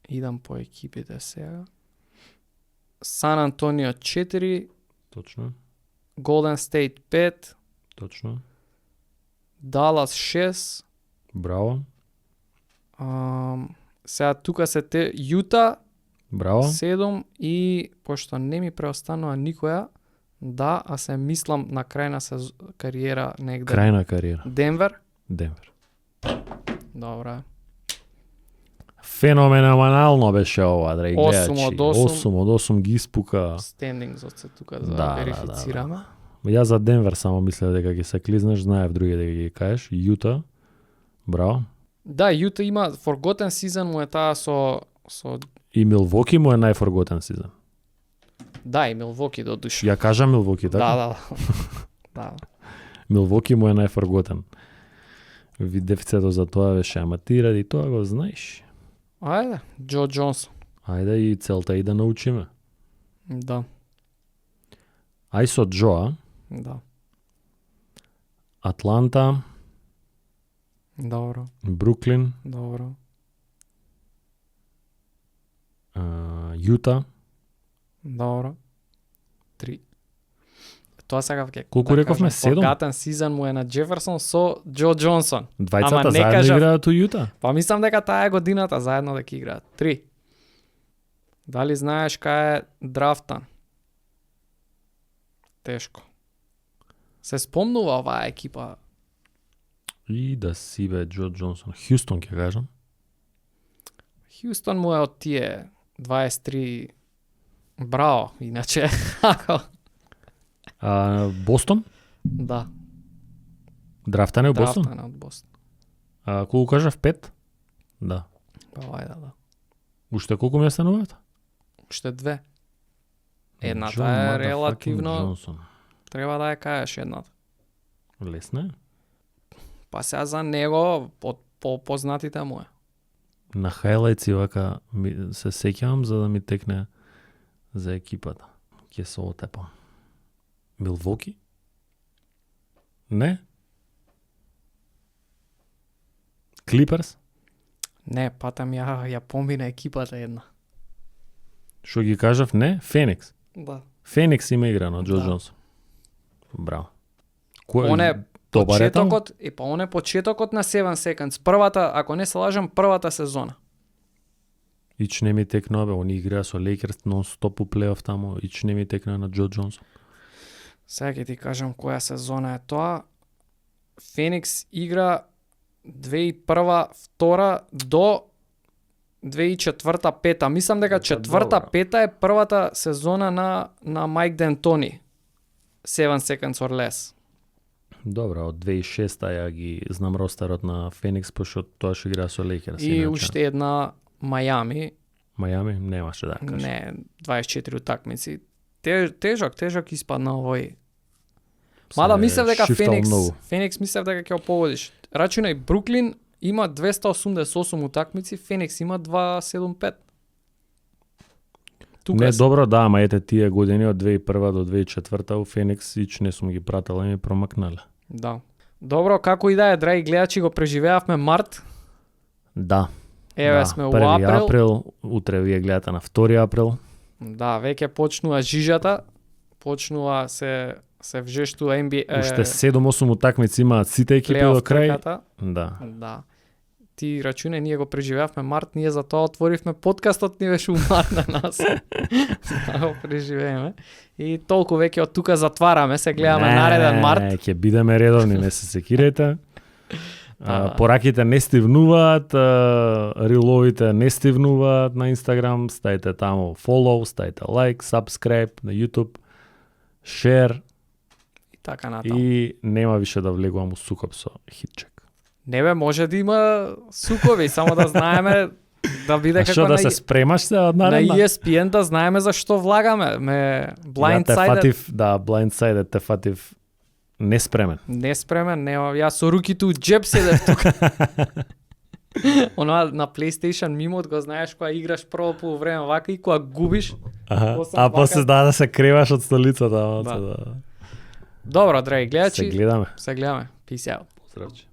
S1: идам по екипите сега. Сан Антонио 4,
S2: Точно.
S1: Голден Стейт 5,
S2: Точно.
S1: Далас 6,
S2: Браво.
S1: сега тука се те Јута
S2: Браво.
S1: 7 и пошто не ми преостанува никоја, да, а се мислам на крај на кариера негде.
S2: Крај на кариера.
S1: Денвер.
S2: Денвер.
S1: Добра.
S2: Феноменално беше ова, драги
S1: 8
S2: гледачи.
S1: од 8.
S2: 8 од 8 ги испука.
S1: Стендингсот се тука за
S2: Да,
S1: верифицираме.
S2: Јас за Денвер само мислев дека ќе се клизнеш, знаев други дека ги кажеш. Јута. Браво.
S1: Да, Јута има Forgotten Season му е таа со
S2: И Милвоки му е најфорготен сезон.
S1: да, и Милвоки до душа.
S2: Ја кажа Милвоки, така?
S1: Да. Да.
S2: Милвоки му е најфорготен. Видев сето за тоа беше, ама ти ради тоа го знаеш.
S1: Ајде, Џо Џонсон.
S2: Ајде и целта и да научиме.
S1: Да,
S2: Ај со Џо,
S1: да.
S2: Атланта,
S1: Добро,
S2: Бруклин,
S1: добро.
S2: Јута.
S1: Добро. 3. Тоа сега ќе
S2: Колку рековме? 7?
S1: Forgotten Season му е на Джеферсон со Џо Џонсон.
S2: Двајцата
S1: Ама не
S2: заедно
S1: кажав-
S2: играат у Јута.
S1: Па мислам дека таа е годината заедно дека играат. 3. Дали знаеш кај е драфтан? Тешко. Се спомнува оваа екипа.
S2: И да си бе Џо Џонсон. Хјустон ќе кажам.
S1: Хјустон му е од тие 23. Браво, иначе. Ако-
S2: Бостон?
S1: да,
S2: Драфтан е у Бостон?
S1: драфтан е од Бостон.
S2: Колку кажав 5? Да.
S1: Па ајде, да.
S2: Уште колку ми остануваат?
S1: Уште 2. Едната
S2: Џон
S1: е
S2: motherfucking
S1: релативно,
S2: Џонсон.
S1: треба да ја кажеш едната.
S2: Лесна е.
S1: Па сега за него, од попознатите му е.
S2: На хајлајци вака се сеќавам за да ми текне за екипата. Ќе се отепам. Милвоки? Не? Клиперс?
S1: Не, патам ја помина екипата една.
S2: Што ги кажав? Не? Феникс.
S1: Да.
S2: Феникс има играно, Џо
S1: Да.
S2: Џонсон. Браво. Кој
S1: Он е
S2: добар е таму?
S1: почетокот, па он е почетокот на 7 Seconds. Првата, ако не се лажам, првата сезона.
S2: Ич не ми текна, бе, они играа со Лейкерс нон-стоп у плейоф таму, ич не ми текна на Џо Џонсон.
S1: Сега ќе ти кажам која сезона е тоа. Феникс игра 2001, 2 до 2004, 5. Мислам дека
S2: Па,
S1: 4,
S2: добро.
S1: 5 е првата сезона на Майк Д'Антони. 7 Seconds or Less.
S2: Добро, од 2006 ја ги знам ростерот на Феникс, пошто тоа што играа со Лейкерс.
S1: И уште една Мајами.
S2: Мајами немаше да кажа.
S1: Не, 24 утакмици. Тежок испадна овој. Мада мислев дека Феникс мислев дека ќе опогодиш. Рачунај Бруклин има 288 утакмици, Феникс има 275. Тука
S2: Не, добро, да, ама ете тие години од 2001 до 2004 у Феникс ич не сум ги пратела и ми промакнале.
S1: Да. Добро, како и да е, драги гледачи, го преживеавме март.
S2: Да.
S1: Еве
S2: да,
S1: сме у
S2: 1
S1: април.
S2: утре вие гледате на 2 април.
S1: Да, веќе почнува жижата. Почнува се вжештува NBA.
S2: Уште 7-8 утакмици имаат сите екипи до крај.
S1: трката.
S2: Да.
S1: Да. Ти рачуне, ние го преживеавме март, ние затоа отворивме подкастот, ни беше у март на нас. Да го преживееме. И толку веќе од тука затвараме, се гледаме нареден март.
S2: Ќе бидеме редовни, не се секирете.
S1: Да.
S2: Пораките не стивнуваат, риловите не стивнуваат на Инстаграм, стајте таму follow, стајте like, subscribe на YouTube, share
S1: И така натаму.
S2: и нема више да влегувам у сукоп со хитчек.
S1: Не бе, може да има сукови, само да знаеме да биде
S2: А што
S1: како
S2: да се спремаш се од
S1: на
S2: наредна?
S1: ESPN да знаеме за што влагаме.
S2: Ја те
S1: Blindsided,
S2: фатив, да, blindsided те фатив неспремен.
S1: неспремен, нема, јас со руките у джеб седев тука. Она на PlayStation мимот го знаеш кога играш прво полувреме вака и кога губиш.
S2: Аха.
S1: После
S2: А
S1: вака-
S2: после да се креваш од столицата.
S1: Да.
S2: Да.
S1: Добро, драги
S2: Се
S1: гледачи,
S2: гледаме.
S1: се гледаме. Peace out.
S2: Поздравче.